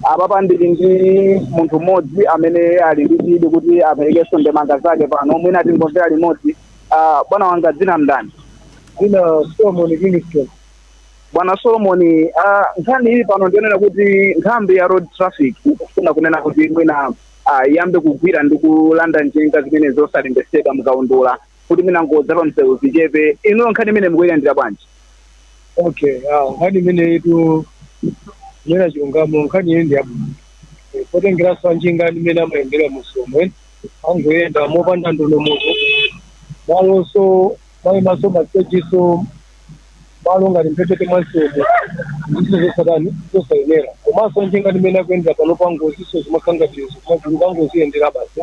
Apapa ndili ndi munthu mmodzi amene ali ndi chidwi kuti aperekenso ndemanga zake pano, mwina tingomvera limodzi. Bwana wanga, dzina mndani? Dzina Solomon Kingston. Bwana Solomon, nkhani ili pano ndionena kuti nthambi ya road traffic ikufuna kunena kuti mwina iyambe kugwira ndi kulanda njinga zimene zosalembetsedwa mukaundula, kuti mwina ngozi za pamsewu zichepe. Inuyo nkhani imene mukuyilandira bwanji? Okay, nkhani imeneyitu, kunena chilungamo, nkhani iyi ndi yabwino. Potengeranso anjinga imene amayendera musomwe, angoyenda mopanda ndondomeko, malonso mayimaso mastejiso malo ngati mphepete mwa msewu, ndizo zosatani, zosayenera. Komanso anjinga imene akuyendera pano pa ngoziso zimakhala ngati zimachuluka, angoziyendera basi.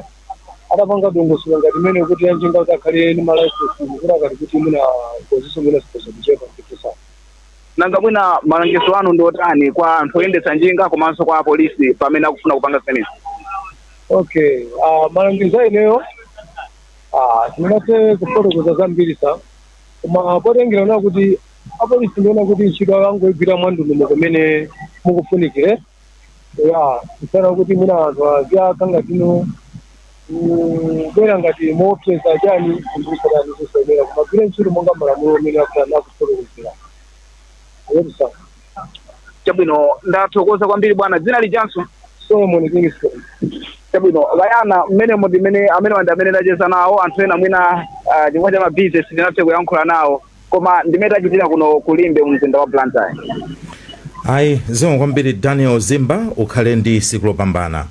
Atapanga dongosolo ngati imene kuti anjinga kuti akhale ndi malaisensi, kuti akati kuti mwina ngoziso mwina zikhoza kuchepa ndithu sana. Nanga mwina malangizo anu ndi otani kwa anthu oyendetsa njinga komanso kwa apolisi pamene akufuna kupanga zimenezi? Okay, malangizo aineyo tingathe kufotokoza zambiri sa, koma potengera na kuti apolisi, ndiona kuti ntchito angoigwira mwandondomeko kumene mukufunikire ya kusana kuti mwina anthu aziyakha tino kubwera ngati moopseza chani, zinthu zosayenera, kumagwira ntchito monga malamulo amene akutani akufotokozera ayebisa. Chabwino, ndathokoza kwambiri bwana. Dzina lijanso? Solomon Kingston. Chabwino vayana, mmene ndimene amene wandi amene ndacheza nawo. Anthu ena mwina chifukwa cha mabizinesi sindinathe kuyankhula nawo, koma ndimene tachitira kuno kulimbe mu mzinda wa Blantyre. Ayi, zikomo kwambiri Daniel Zimba, ukhale ndi tsiku lopambana.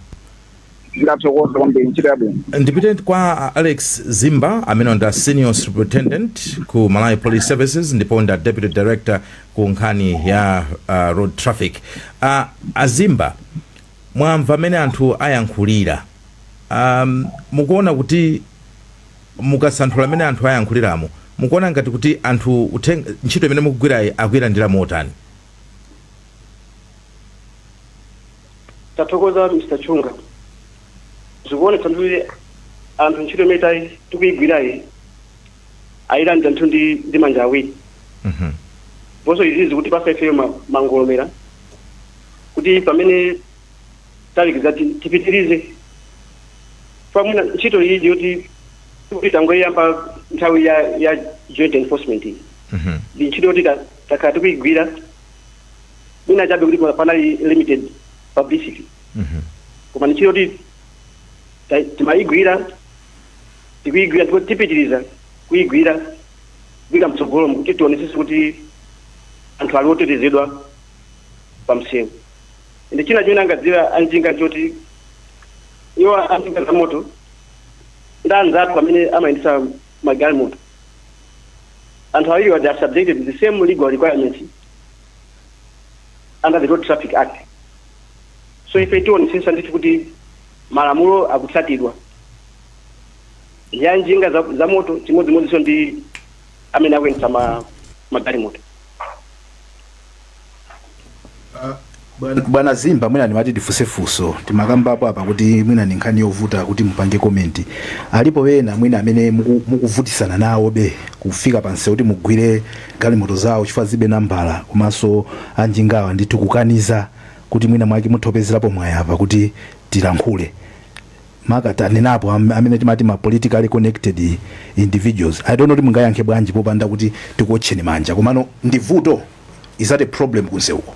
Ndathokoza kwambiri, ntchito yabwino. Ndipite kwa Alex Zimba amene ndi senior superintendent ku Malawi Police Services ndipo ndi deputy director ku nkhani ya road traffic. Azimba, mwamva amene anthu ayankhulira. Mukuona kuti mukasanthula amene anthu ayankhuliramo, mukuona ngati kuti anthu ntchito imene mukugwirayi akuyilandira motani? Tathokoza, Mr Chunga. Zikuonetsa kuti anthu ntchito imene tikuyigwirayi ayilandira ndithu ndi manja awiri. Ndiponso izizi zikutipasa ifeyo mangolomera kuti pamene talikiza tipitirize. Pamwina ntchito iyi yoti kuti tangoyamba nthawi ya joint enforcement iyi, ndi ntchito yoti takhala tikuyigwira, mwina chabe kuti panali limited publicity, koma ndi ntchito yoti timayigwira, tikuyigwira, ndipo tipitiriza kuyigwira kupita mtsogolo kuti tionetsetse kuti anthu ali otetezedwa pa msewu. Ndi china chimene angadziwa anjinga choti iwo anjinga za moto ndi anzathu amene amayendetsa magalimoto, anthu awiri they are subjected to the same legal requirements under the Road Traffic Act. So ife tionetsetsa ndithu kuti malamulo akutsatidwa ndi anjinga za moto chimodzimodzinso ndi amene akuyendetsa magalimoto. Bwana Zimba, mwina ndimati tifunsefunso. Timakambapo apa kuti mwina ndi nkhani yovuta kuti mupange comment. Alipo ena mwina amene mukuvutisana nawo be kufika pansewu kuti mugwire galimoto zawo chifukwa zibe nambala, komanso anjingawa ndithu kukaniza Kuti mwina mwake mutha kupezerapo mwayi apa kuti tilankhule, maka tanenapo amene timati ma politically connected individuals. I don't know kuti mungayankhe bwanji popanda kuti tikuotcheni manja, komano ndi vuto, is that a problem kunsewuko?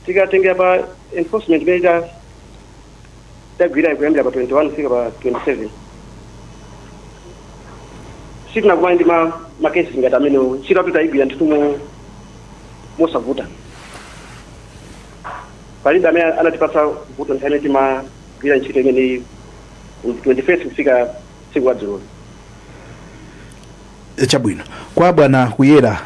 Tikatengera pa enforcement imene tagwira kuyambira pa 21 kufika pa 27, sitinakumane ndi ma cases ngati amenewo. Ntchito yathu tayigwira ndithu mosavuta. Palibe amene anatipatsa vuto nthawi imene timagwira ntchito imeneyi, 21st kufika tsiku la dzuloli. Chabwino. Kwa bwana Kuyera,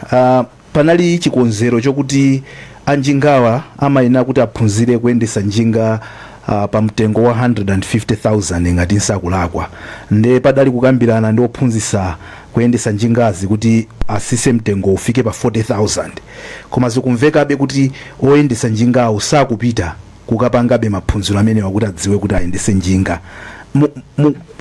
panali chikonzero chokuti anjingawa amayenera kuti aphunzire kuyendesa njinga pa mtengo wa 150,000 ngati nsakulakwa, nde padali kukambirana ndi ophunzitsa kuyendesa njingazi kuti asise mtengo ufike pa 40,000, koma zikumvekabe kuti oyendesa njingawo sakupita kukapangabe maphunziro amenewa kuti adziwe kuti ayendese njinga.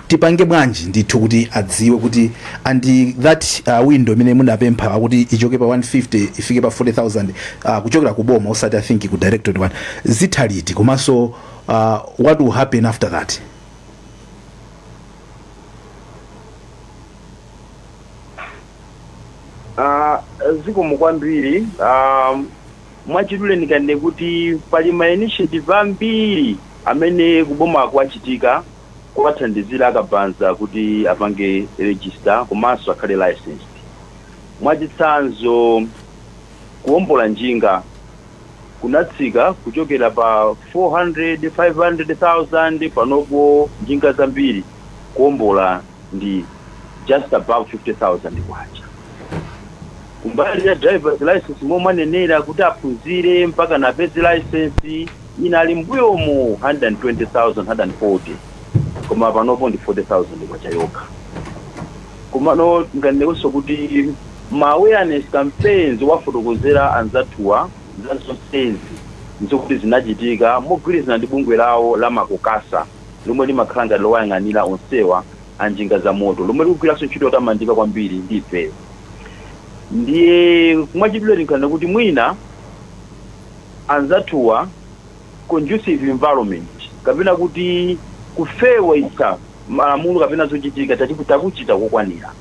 Tipange bwanji ndithu kuti adziwe kuti, and that window imene munapempha kuti ichoke pa 150 ifike pa 40,000 kuchokera ku boma, osati I think ku directorate one, zitha liti? Komanso what will happen after that? Zikomo kwambiri. Mwachidule ndikanene kuti pali ma initiative ambiri amene kubomako achitika kuwathandizira akabaza kuti apange register komanso akhale licensed. Mwachitsanzo, kuwombola njinga kunatsika kuchokera pa 400 500,000. Panopo njinga zambiri kuwombola ndi just above 50,000 kwacha. Kumbali ya drivers license, momwe anenera kuti aphunzire mpaka napeze license, inali mbuyomu 120,000, 140, koma panopo ndi 40,000 kwacha yokha. Komano nganenenso kuti ma awareness campaigns wafotokozera anzathuwa za zonsezi nzokuti zinachitika mogwirizana ndi bungwe lawo la MACOCASA, lomwe limakhala ngati lowayang'anira onsewa anjinga za moto, lomwe likugwiranso ntchito yotamandika kwambiri ndi ifeyo. Ndiye mwachidule tinkanena kuti mwina anzathuwa conducive environment kapena kuti kufewetsa malamulo kapena zochitika takuchita kokwanira.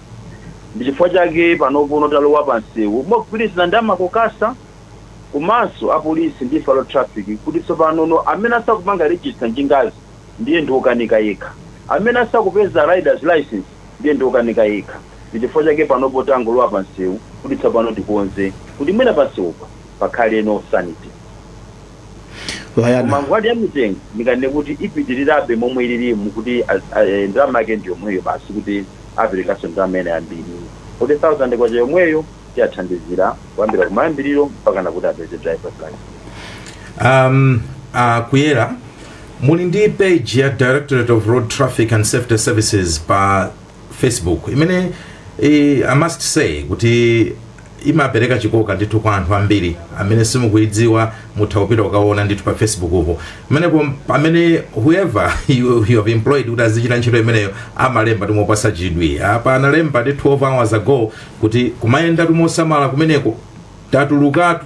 Ndi chifukwa chake panopo talowa pa msewu mogwirizana ndi a MACOCASA komanso apolisi ndi ife a road traffic, kuti tsopanono amene asakupanga register njingazi ndiye ndiokanika yekha, amene asakupeza riders license ndiye ndiokanika yekha. Ndi chifukwa chake panopo tangolowa pa msewu kuti tsopano tikonze kuti mwina pa msewupa pakhale no sanity. Vayana. Koma nkhani ya mitengo ndinganene kuti ipitirirabe momwe ililimu, kuti ndalama yake ndi yomweyo basi, kuti aperekanso ndalama ina yambiri, 40,000 kwacha yomweyo, tiyathandizira kuyambira kumayambiriro mpaka nakuti apeze driver's license. Kuyera, muli ndi page ya Directorate of Road Traffic and Safety Services pa Facebook imene I must say kuti imapereka chikoka ndithu kwa anthu ambiri amene simukuidziwa. Mutha kupita kukaona ndithu pa Facebook upo pamenepo, pamene whoever you have employed kuti azichita ntchito imeneyo amalemba timopasa chidwi. Apa analemba ndi 12 hours ago kuti kumayenda tumosamala kumeneko, tatulukatu,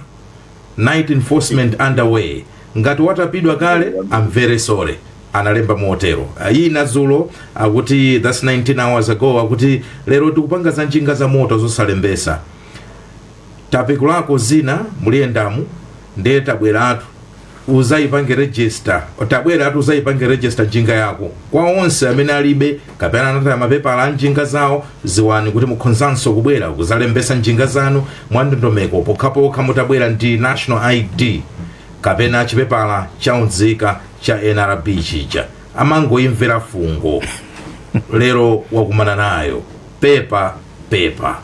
night enforcement underway, ngati watapidwa kale, I'm very sorry, analemba motero. Ina dzulo akuti, that's 19 hours ago, akuti lero tikupanga za njinga za moto zosalembesa, tapikulako zina muliyendamu, ndiye tabweratu uzayipange register, tabweratu uzayipange register njinga yako. Kwa onse amene alibe kapena anataya mapepala a njinga zawo, ziwani kuti mukhonzanso kubwera kuzalembesa njinga zanu mwa ndondomeko pokhapokha mutabwera ndi national ID kapena chipepala cha unzika cha NRB chija. Amangoimvera fungo, lero wakumana nayo, pepa pepa.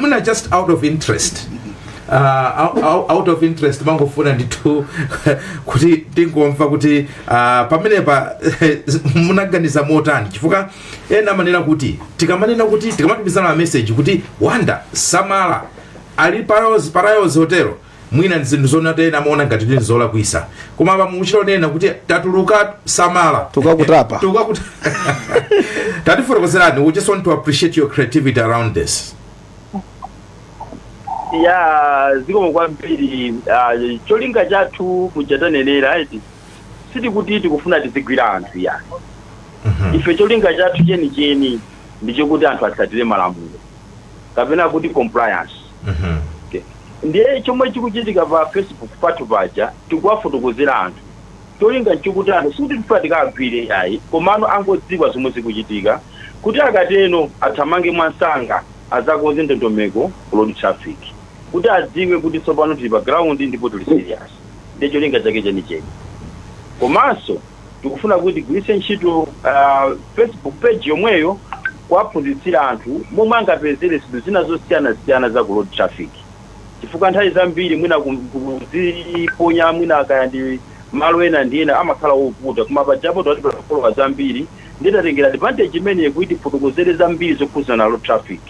Mwina just out of interest, out of interest, mangofuna ndithu kuti tingomva kuti pamenepa munaganiza motani, chifukwa ena amanena kuti tikamanena kuti tikamatumizana ma message kuti wanda samala ali Parayozi Hotel, mwina ndi zinthu zonati ena amaona ngati ndi zolakwisa, koma apa mukuchita kunena kuti tatuluka, samala. Tukakutapa. Tukakuta. Tatifotokozerani, we just want to appreciate your creativity around this. Ya, zikomo kwambiri. Cholinga chathu muchatanenera iti sitikuti tikufuna tizigwira anthu ya. Ife cholinga chathu chenicheni ndichokuti anthu atsatire malamulo, kapena kuti compliance. Okay. Ndiye chomwe chikuchitika pa Facebook pathu paja, tikuwafotokozera anthu. Cholinga nchokuti anthu, sikuti tifuna tikagwire ayi, komano angodziwa zomwe zikuchitika, kuti akateno athamange mwansanga azakonze ndondomeko ku road traffic, kuti adziwe kuti tsopano tili pa ground ndipo tili serious. Ndiye cholinga chake chenicheni. Komanso tikufuna kuti tigwiritse ntchito Facebook page yomweyo kuwaphunzitsira anthu momwe angapezere zinthu zina zosiyanasiyana za ku road traffic, chifukwa nthawi zambiri mwina kuziponya mwina kaya ndi malo ena ndi ena amakhala ovuta, koma pajapo tati followers zambiri, nditatengera advantage imeneyi kuti tifotokozere zambiri zokhuzana na road traffic,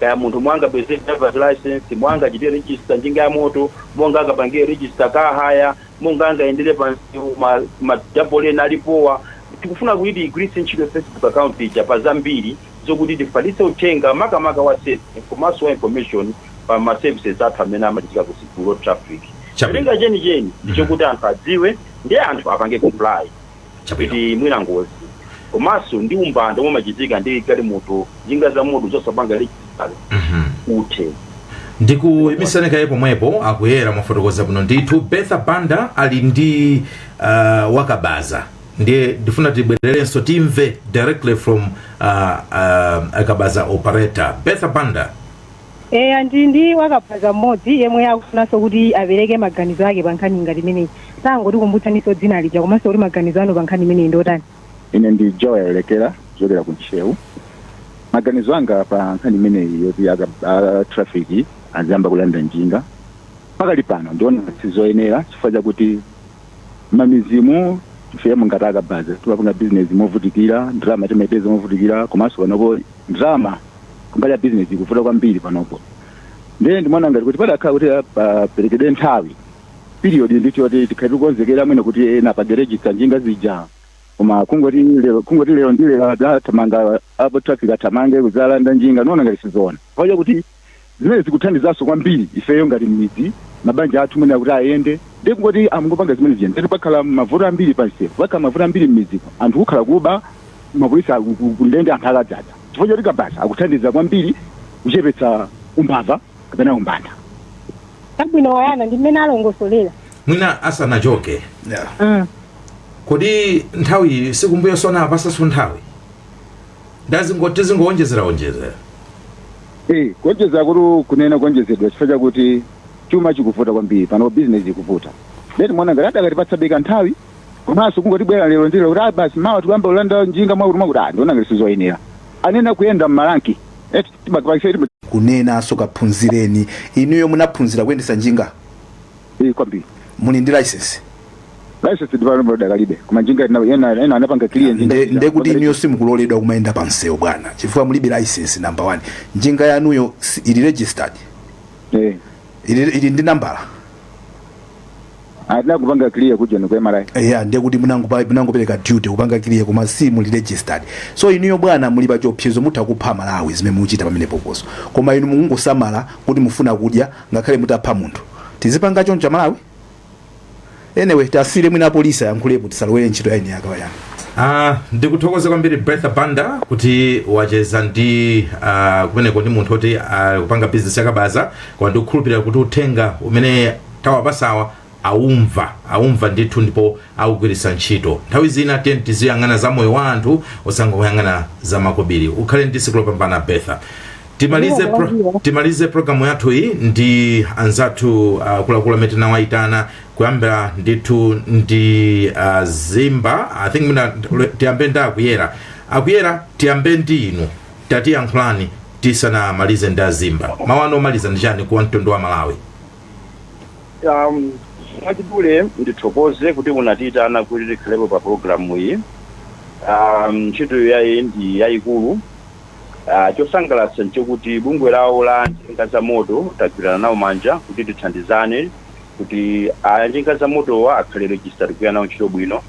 kaya munthu mwangapeze driver's license, mwangachite register njinga ya moto, monga angapangire register car hire, monga angayendere pa ma double lane alipowa. Tikufuna kuti tigwiritse ntchito Facebook account ija pa zambiri zokuti tifalitse uthenga, makamaka wa safety komanso wa information pa ma services athu amene amachitika ku road traffic. Cholinga chenicheni ndichokuti anthu adziwe, ndiye anthu apange comply, kuti mwina ngozi komanso ndi umbanda omwe umachitika ndi galimoto, njinga za moto zosapanga register uthe. Ndikuyimisani kaye pomwepo. Akuyera, mwafotokoza bwino ndithu. Betha Banda ali ndi wakabaza, ndiye ndifuna tibwererenso timve directly from akabaza operator Betha Banda. Eya, ndi wakabaza mmodzi yemwe akufunanso kuti apereke maganizo ake pa nkhani ngati imeneyi. Tangotikumbutsaniso dzina lija, komanso kuti maganizo anu pa nkhani imeneyi ndotani? Ine ndi Joel Lekera kuchokera ku Ntcheu. Maganizo anga pa nkhani imeneyi yoti a traffic aziyamba kulanda njinga, pakali pano ndiona sizoyenera, chifukwa chakuti mamizimu ife ngati akabaza timapanga business movutikira, ndalama timaipeza movutikira. Komanso panopo ndalama kumbali ya business ikuvuta kwambiri panopo. Ndiye ndimaona ngati kuti padakhala kuti paperekedwe nthawi, period ndithu, yoti tikhale tikukonzekera mwina kuti ena apange register njinga zija. Koma kungoti lero ndi lero athamanga apo traffic, athamange kuzalanda njinga, ndiona ngati sizoona, chifukwa kuti zimene zikuthandizanso kwambiri ifeyo ngati m'midzi, mabanja athu mwina kuti ayende. Ndiye kungoti amungopanga zimene zija, ndiye pakhala mavuto ambiri pansewu, pakhala mavuto ambiri m'midziko, anthu kukhala kuba, mapolisi kundende anthu akadzaza, chifukwa choti kabaza akuthandiza kwambiri kuchepetsa umbava kapena umbanda. Chabwino wayana, ndi mmene alongosolera. Mwina asanachoke, kodi nthawi sikumbuyo sona apasaso nthawi tizingowonjezera wonjezera? Eh, kuonjezera kuti kunena kuonjezedwa, chifukwa chakuti chuma chikuvuta kwambiri pano, business ikuvuta. Then mwana ngati adakatipatsa nthawi, komanso kungotibwera lero ndilo kuti ah, basi, mawa tikuyamba kulanda njinga mwakuti mwakuti, ah, ndiona ngati sizoyenera. Anena kuyenda mma rank eti timapakisa. Kunenanso kaphunzireni. Inuyo munaphunzira kuyendesa njinga? Eh, kwambiri. Muli ndi license? License ndipano dakalibe, koma njinga ena anapanga clear njinga. Nde kuti inuyo simukuloledwa kumayenda pa msewu bwana, chifukwa mulibe license number one. Njinga yanuyo ili registered? Eh. Ili ndi nambala? Atina kupanga clear kuja ni kwa MRI. Yeah, ndiye kuti munangopereka duty kupanga clear, koma si muli registered. So inuyo bwana muli pa chiopsezo, mutha kupha Malawi zimene muchita pamene poposo. Koma inu mukungosamala kuti mufuna kudya ngakhale mutapha munthu. Tizipanga choncho Malawi? Anyway, tasire mwina apolisi ayankhulepo, tisalowere ntchito ya ine yakawayana. Ndikuthokoza kwambiri Bertha Banda kuti wacheza ndi kumeneko ndi munthu oti kupanga business yakabaza, koma ndikukhulupirira kuti uthenga umene tawapasawa aumva, aumva ndithu ndipo awugwiritsa ntchito. Nthawi zina tiye tiziyang'ana za moyo wa anthu, osangoyang'ana za makobiri. Ukhale ndi tsiku lopambana, Bertha. Timalize programu yathu iyi ndi anzathu akuluakulu amene tinawayitana, kuyambira ndithu ndi Zimba. I think mina tiyambe ndi Akuyera. Akuyera, tiyambe ndi inu, tatiyankhulani tisanamalize ndi Azimba. Mawu anu omaliza ndi chani kuwa mtundu wa Malawi? Mwachidule ndithokoze kuti munatiyitana kuti tikhalepo pa programu iyi. Ntchito yayi ndi yayikulu. Chosangalatsa nchokuti bungwe lawo la njinga za moto tagwirana nawo manja kuti tithandizane kuti a njinga za motowa akhale registered, kugwira nawo ntchito bwino.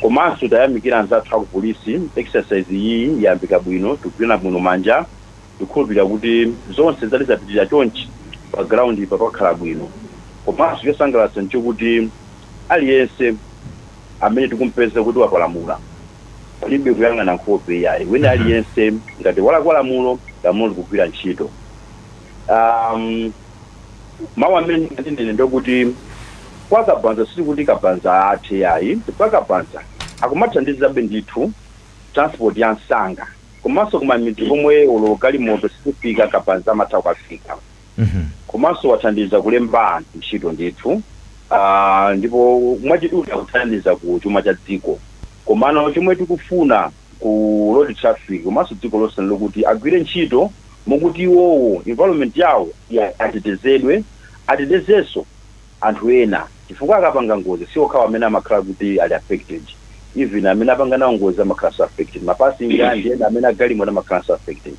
Komanso tayamikira anzathu aku polisi, exercise iyi yayambika bwino, tikugwirana bwino manja. Tikukhulupirira kuti zonse zati zapitirira chonchi, Pa ground ipa pakhala bwino. Komanso chosangalatsa nchokuti aliyense amene tikumpeza kuti wapalamula, palibe kuyang'ana nkhope yayi, wina aliyense ngati walakwa lamulo, lamulo likugwira ntchito. Mawu amene ndinene ndokuti kwa kabanza, sikuti kabanza athe yayi. Kwa kabanza akumathandizabe ndithu transport ya msanga, komanso kumamidzi komwe olo galimoto sikufika, kabanza amatha kukafika. Komanso wathandiza kulemba anthu ntchito ndithu, ndipo mwachidule akuthandiza ku chuma cha dziko. Komano chomwe tikufuna ku road traffic komanso dziko lonse lokuti agwire ntchito mokuti iwowo environment yawo atetezedwe, atetezenso anthu ena, chifukwa akapanga ngozi si okhawo amene amakhala kuti ali affected. Even amene apanga nawo ngozi amakhalanso affected, mapasinja ndi ena amene agalimoto amakhalanso affected.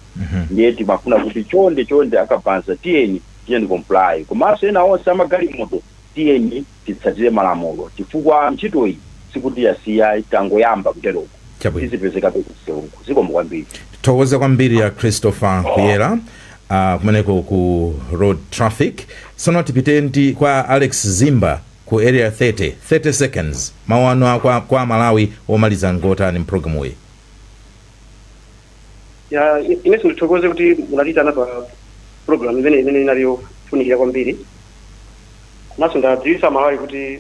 Ndiye timafuna kuti chonde chonde akabanza, tiyeni tiyeni comply, komanso ena onse amagalimoto, tiyeni titsatire malamulo, chifukwa ntchito iyi sikuti yasiya, tangoyamba kuteroko. Tizipezekabe kusewuku. Zikomo kwambiri. Thokoza kwambiri ya Christopher Kuyera kumeneko ku road traffic. Tsono tipite ndi kwa Alex Zimba ku Area 30. 30 seconds, mawu anu kwa Malawi omaliza ngotani mpulogalamu iyi? Ya, inenso ndithokoze kuti munatitana pa program imene inali yofunikira kwambiri. Komanso ndadziwitsa Malawi kuti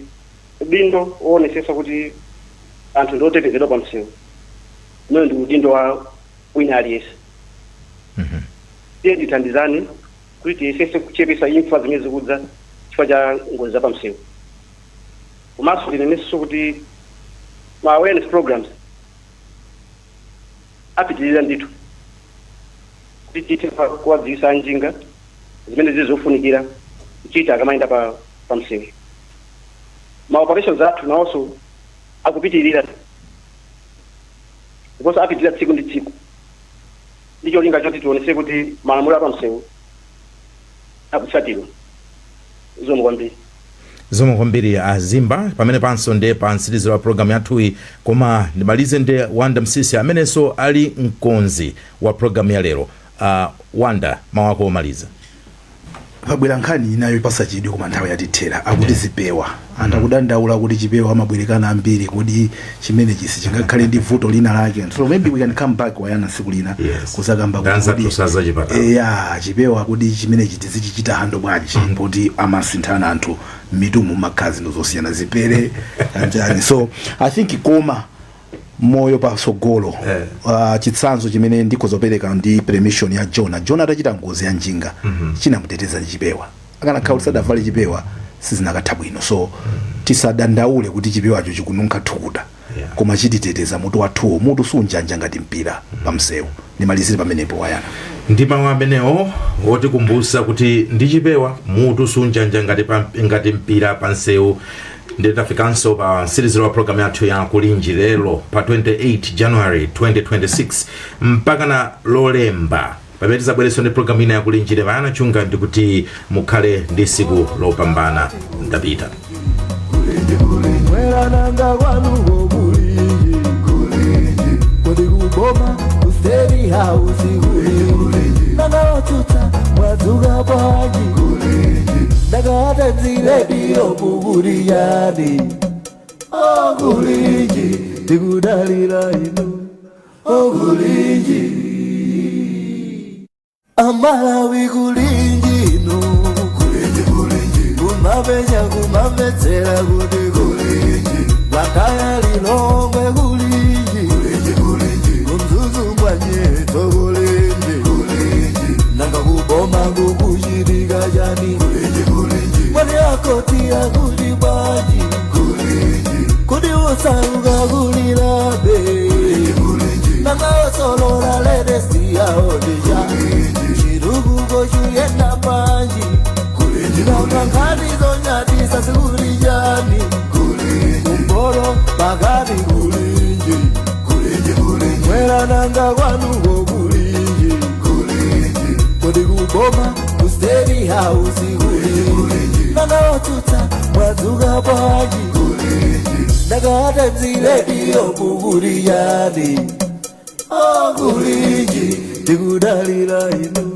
udindo woonetsetsa kuti anthu ndi otetezedwa pa msewu umene ndi udindo wa wina aliyense. Tiye tithandizane kuti tiyesese kuchepesa imfa zimene zikudza chifukwa cha ngozi za pamsewu. Komanso ndinenenso kuti ma awareness programs apitirira ndithu kuti tithe kuwadziwitsa anjinga zimene zili zofunikira kuchita akamayenda pa msewu. Ma operations athu nawonso akupitirira, ndiponso apitirira tsiku ndi tsiku, ndi cholinga choti tionetse kuti malamulo apamsewu akutsatidwa. Zikomo kwambiri. Zikomo kwambiri Azimba. Pamene panso ndiye pa mtsiriziro wa programu yathuyi, koma ndimalize ndi Wanda Msisi amenenso ali mkonzi wa programu ya lero. Wanda, mawu ako omaliza. Pabwera nkhani inayo ipasa chidwi, koma nthawi yatithera. Akuti zipewa, anthu akudandaula kuti chipewa amabwerekana ambiri. Kodi chimene chisi chingakhale ndi vuto lina lake? So maybe we can come back, Wayana, tsiku lina kuzakamba kuti Danza tusaza chipatala. Ya, chipewa kuti chimenechi tizichichita handle bwanji, poti amasinthana anthu m'mitumu, makhala zinthu zosiyana, zipere anjani. So I think, koma moyo pasogolo, chitsanzo chimene ndikhozopereka ndi permission ya Jonah. Jonah atachita ngozi ya njinga, chinamuteteza ndi chipewa. Akanakhala kuti sadavale chipewa, sizinakatha bwino. So tisadandaule kuti chipewacho chikununkha thukuta, koma chititeteza mutu wathuwo. Mutu sunjanja ngati mpira pamsewu. Ndimalizire pamenepo, Wayana. Ndi mawu amenewo wotikumbutsa kuti ndi chipewa mutu sunjanja ngati mpira pa msewu, ndiye tafikanso pa mtsiriziro wa programu yathu ya Kulinji lero pa 28 January 2026. Mpakana Lolemba pamene tizabwerenso ndi programu ina ya Kulinji, Wayana Chunga ndikuti mukhale ndi tsiku lopambana. Ndapita. Mwerananga kwanuko kulinji, kodi kuboma ku State House kulinji? Nanga otsutsa mwadzuka bwanji? Ndakatenzile radio kukuliyani okulinji, tikudalira inu okulinji. Amalawi, kulinji inu, kumapenya kumamvetsera kuti kulinji, Blantyre, Lilongwe kulinji, kuMzuzu mwanyetso kulinji, nanga kuboma kukuchitika chani? Mwani akoti akuti bwanji? Kuti usauka kulilabe, nanga osolola latest yaodija, chitukuko chuyenda bwanji? Nanga nkhani zonyadisa zikuli chani? Kumboro pakati kulinji, mwerananga kwanuko kulinji, kodi kuboma ku State House kulinji? Nanga otsutsa mwadzuka bwanji? Ndakatenzile radio kukuliyani okulinji, tikudalira inu.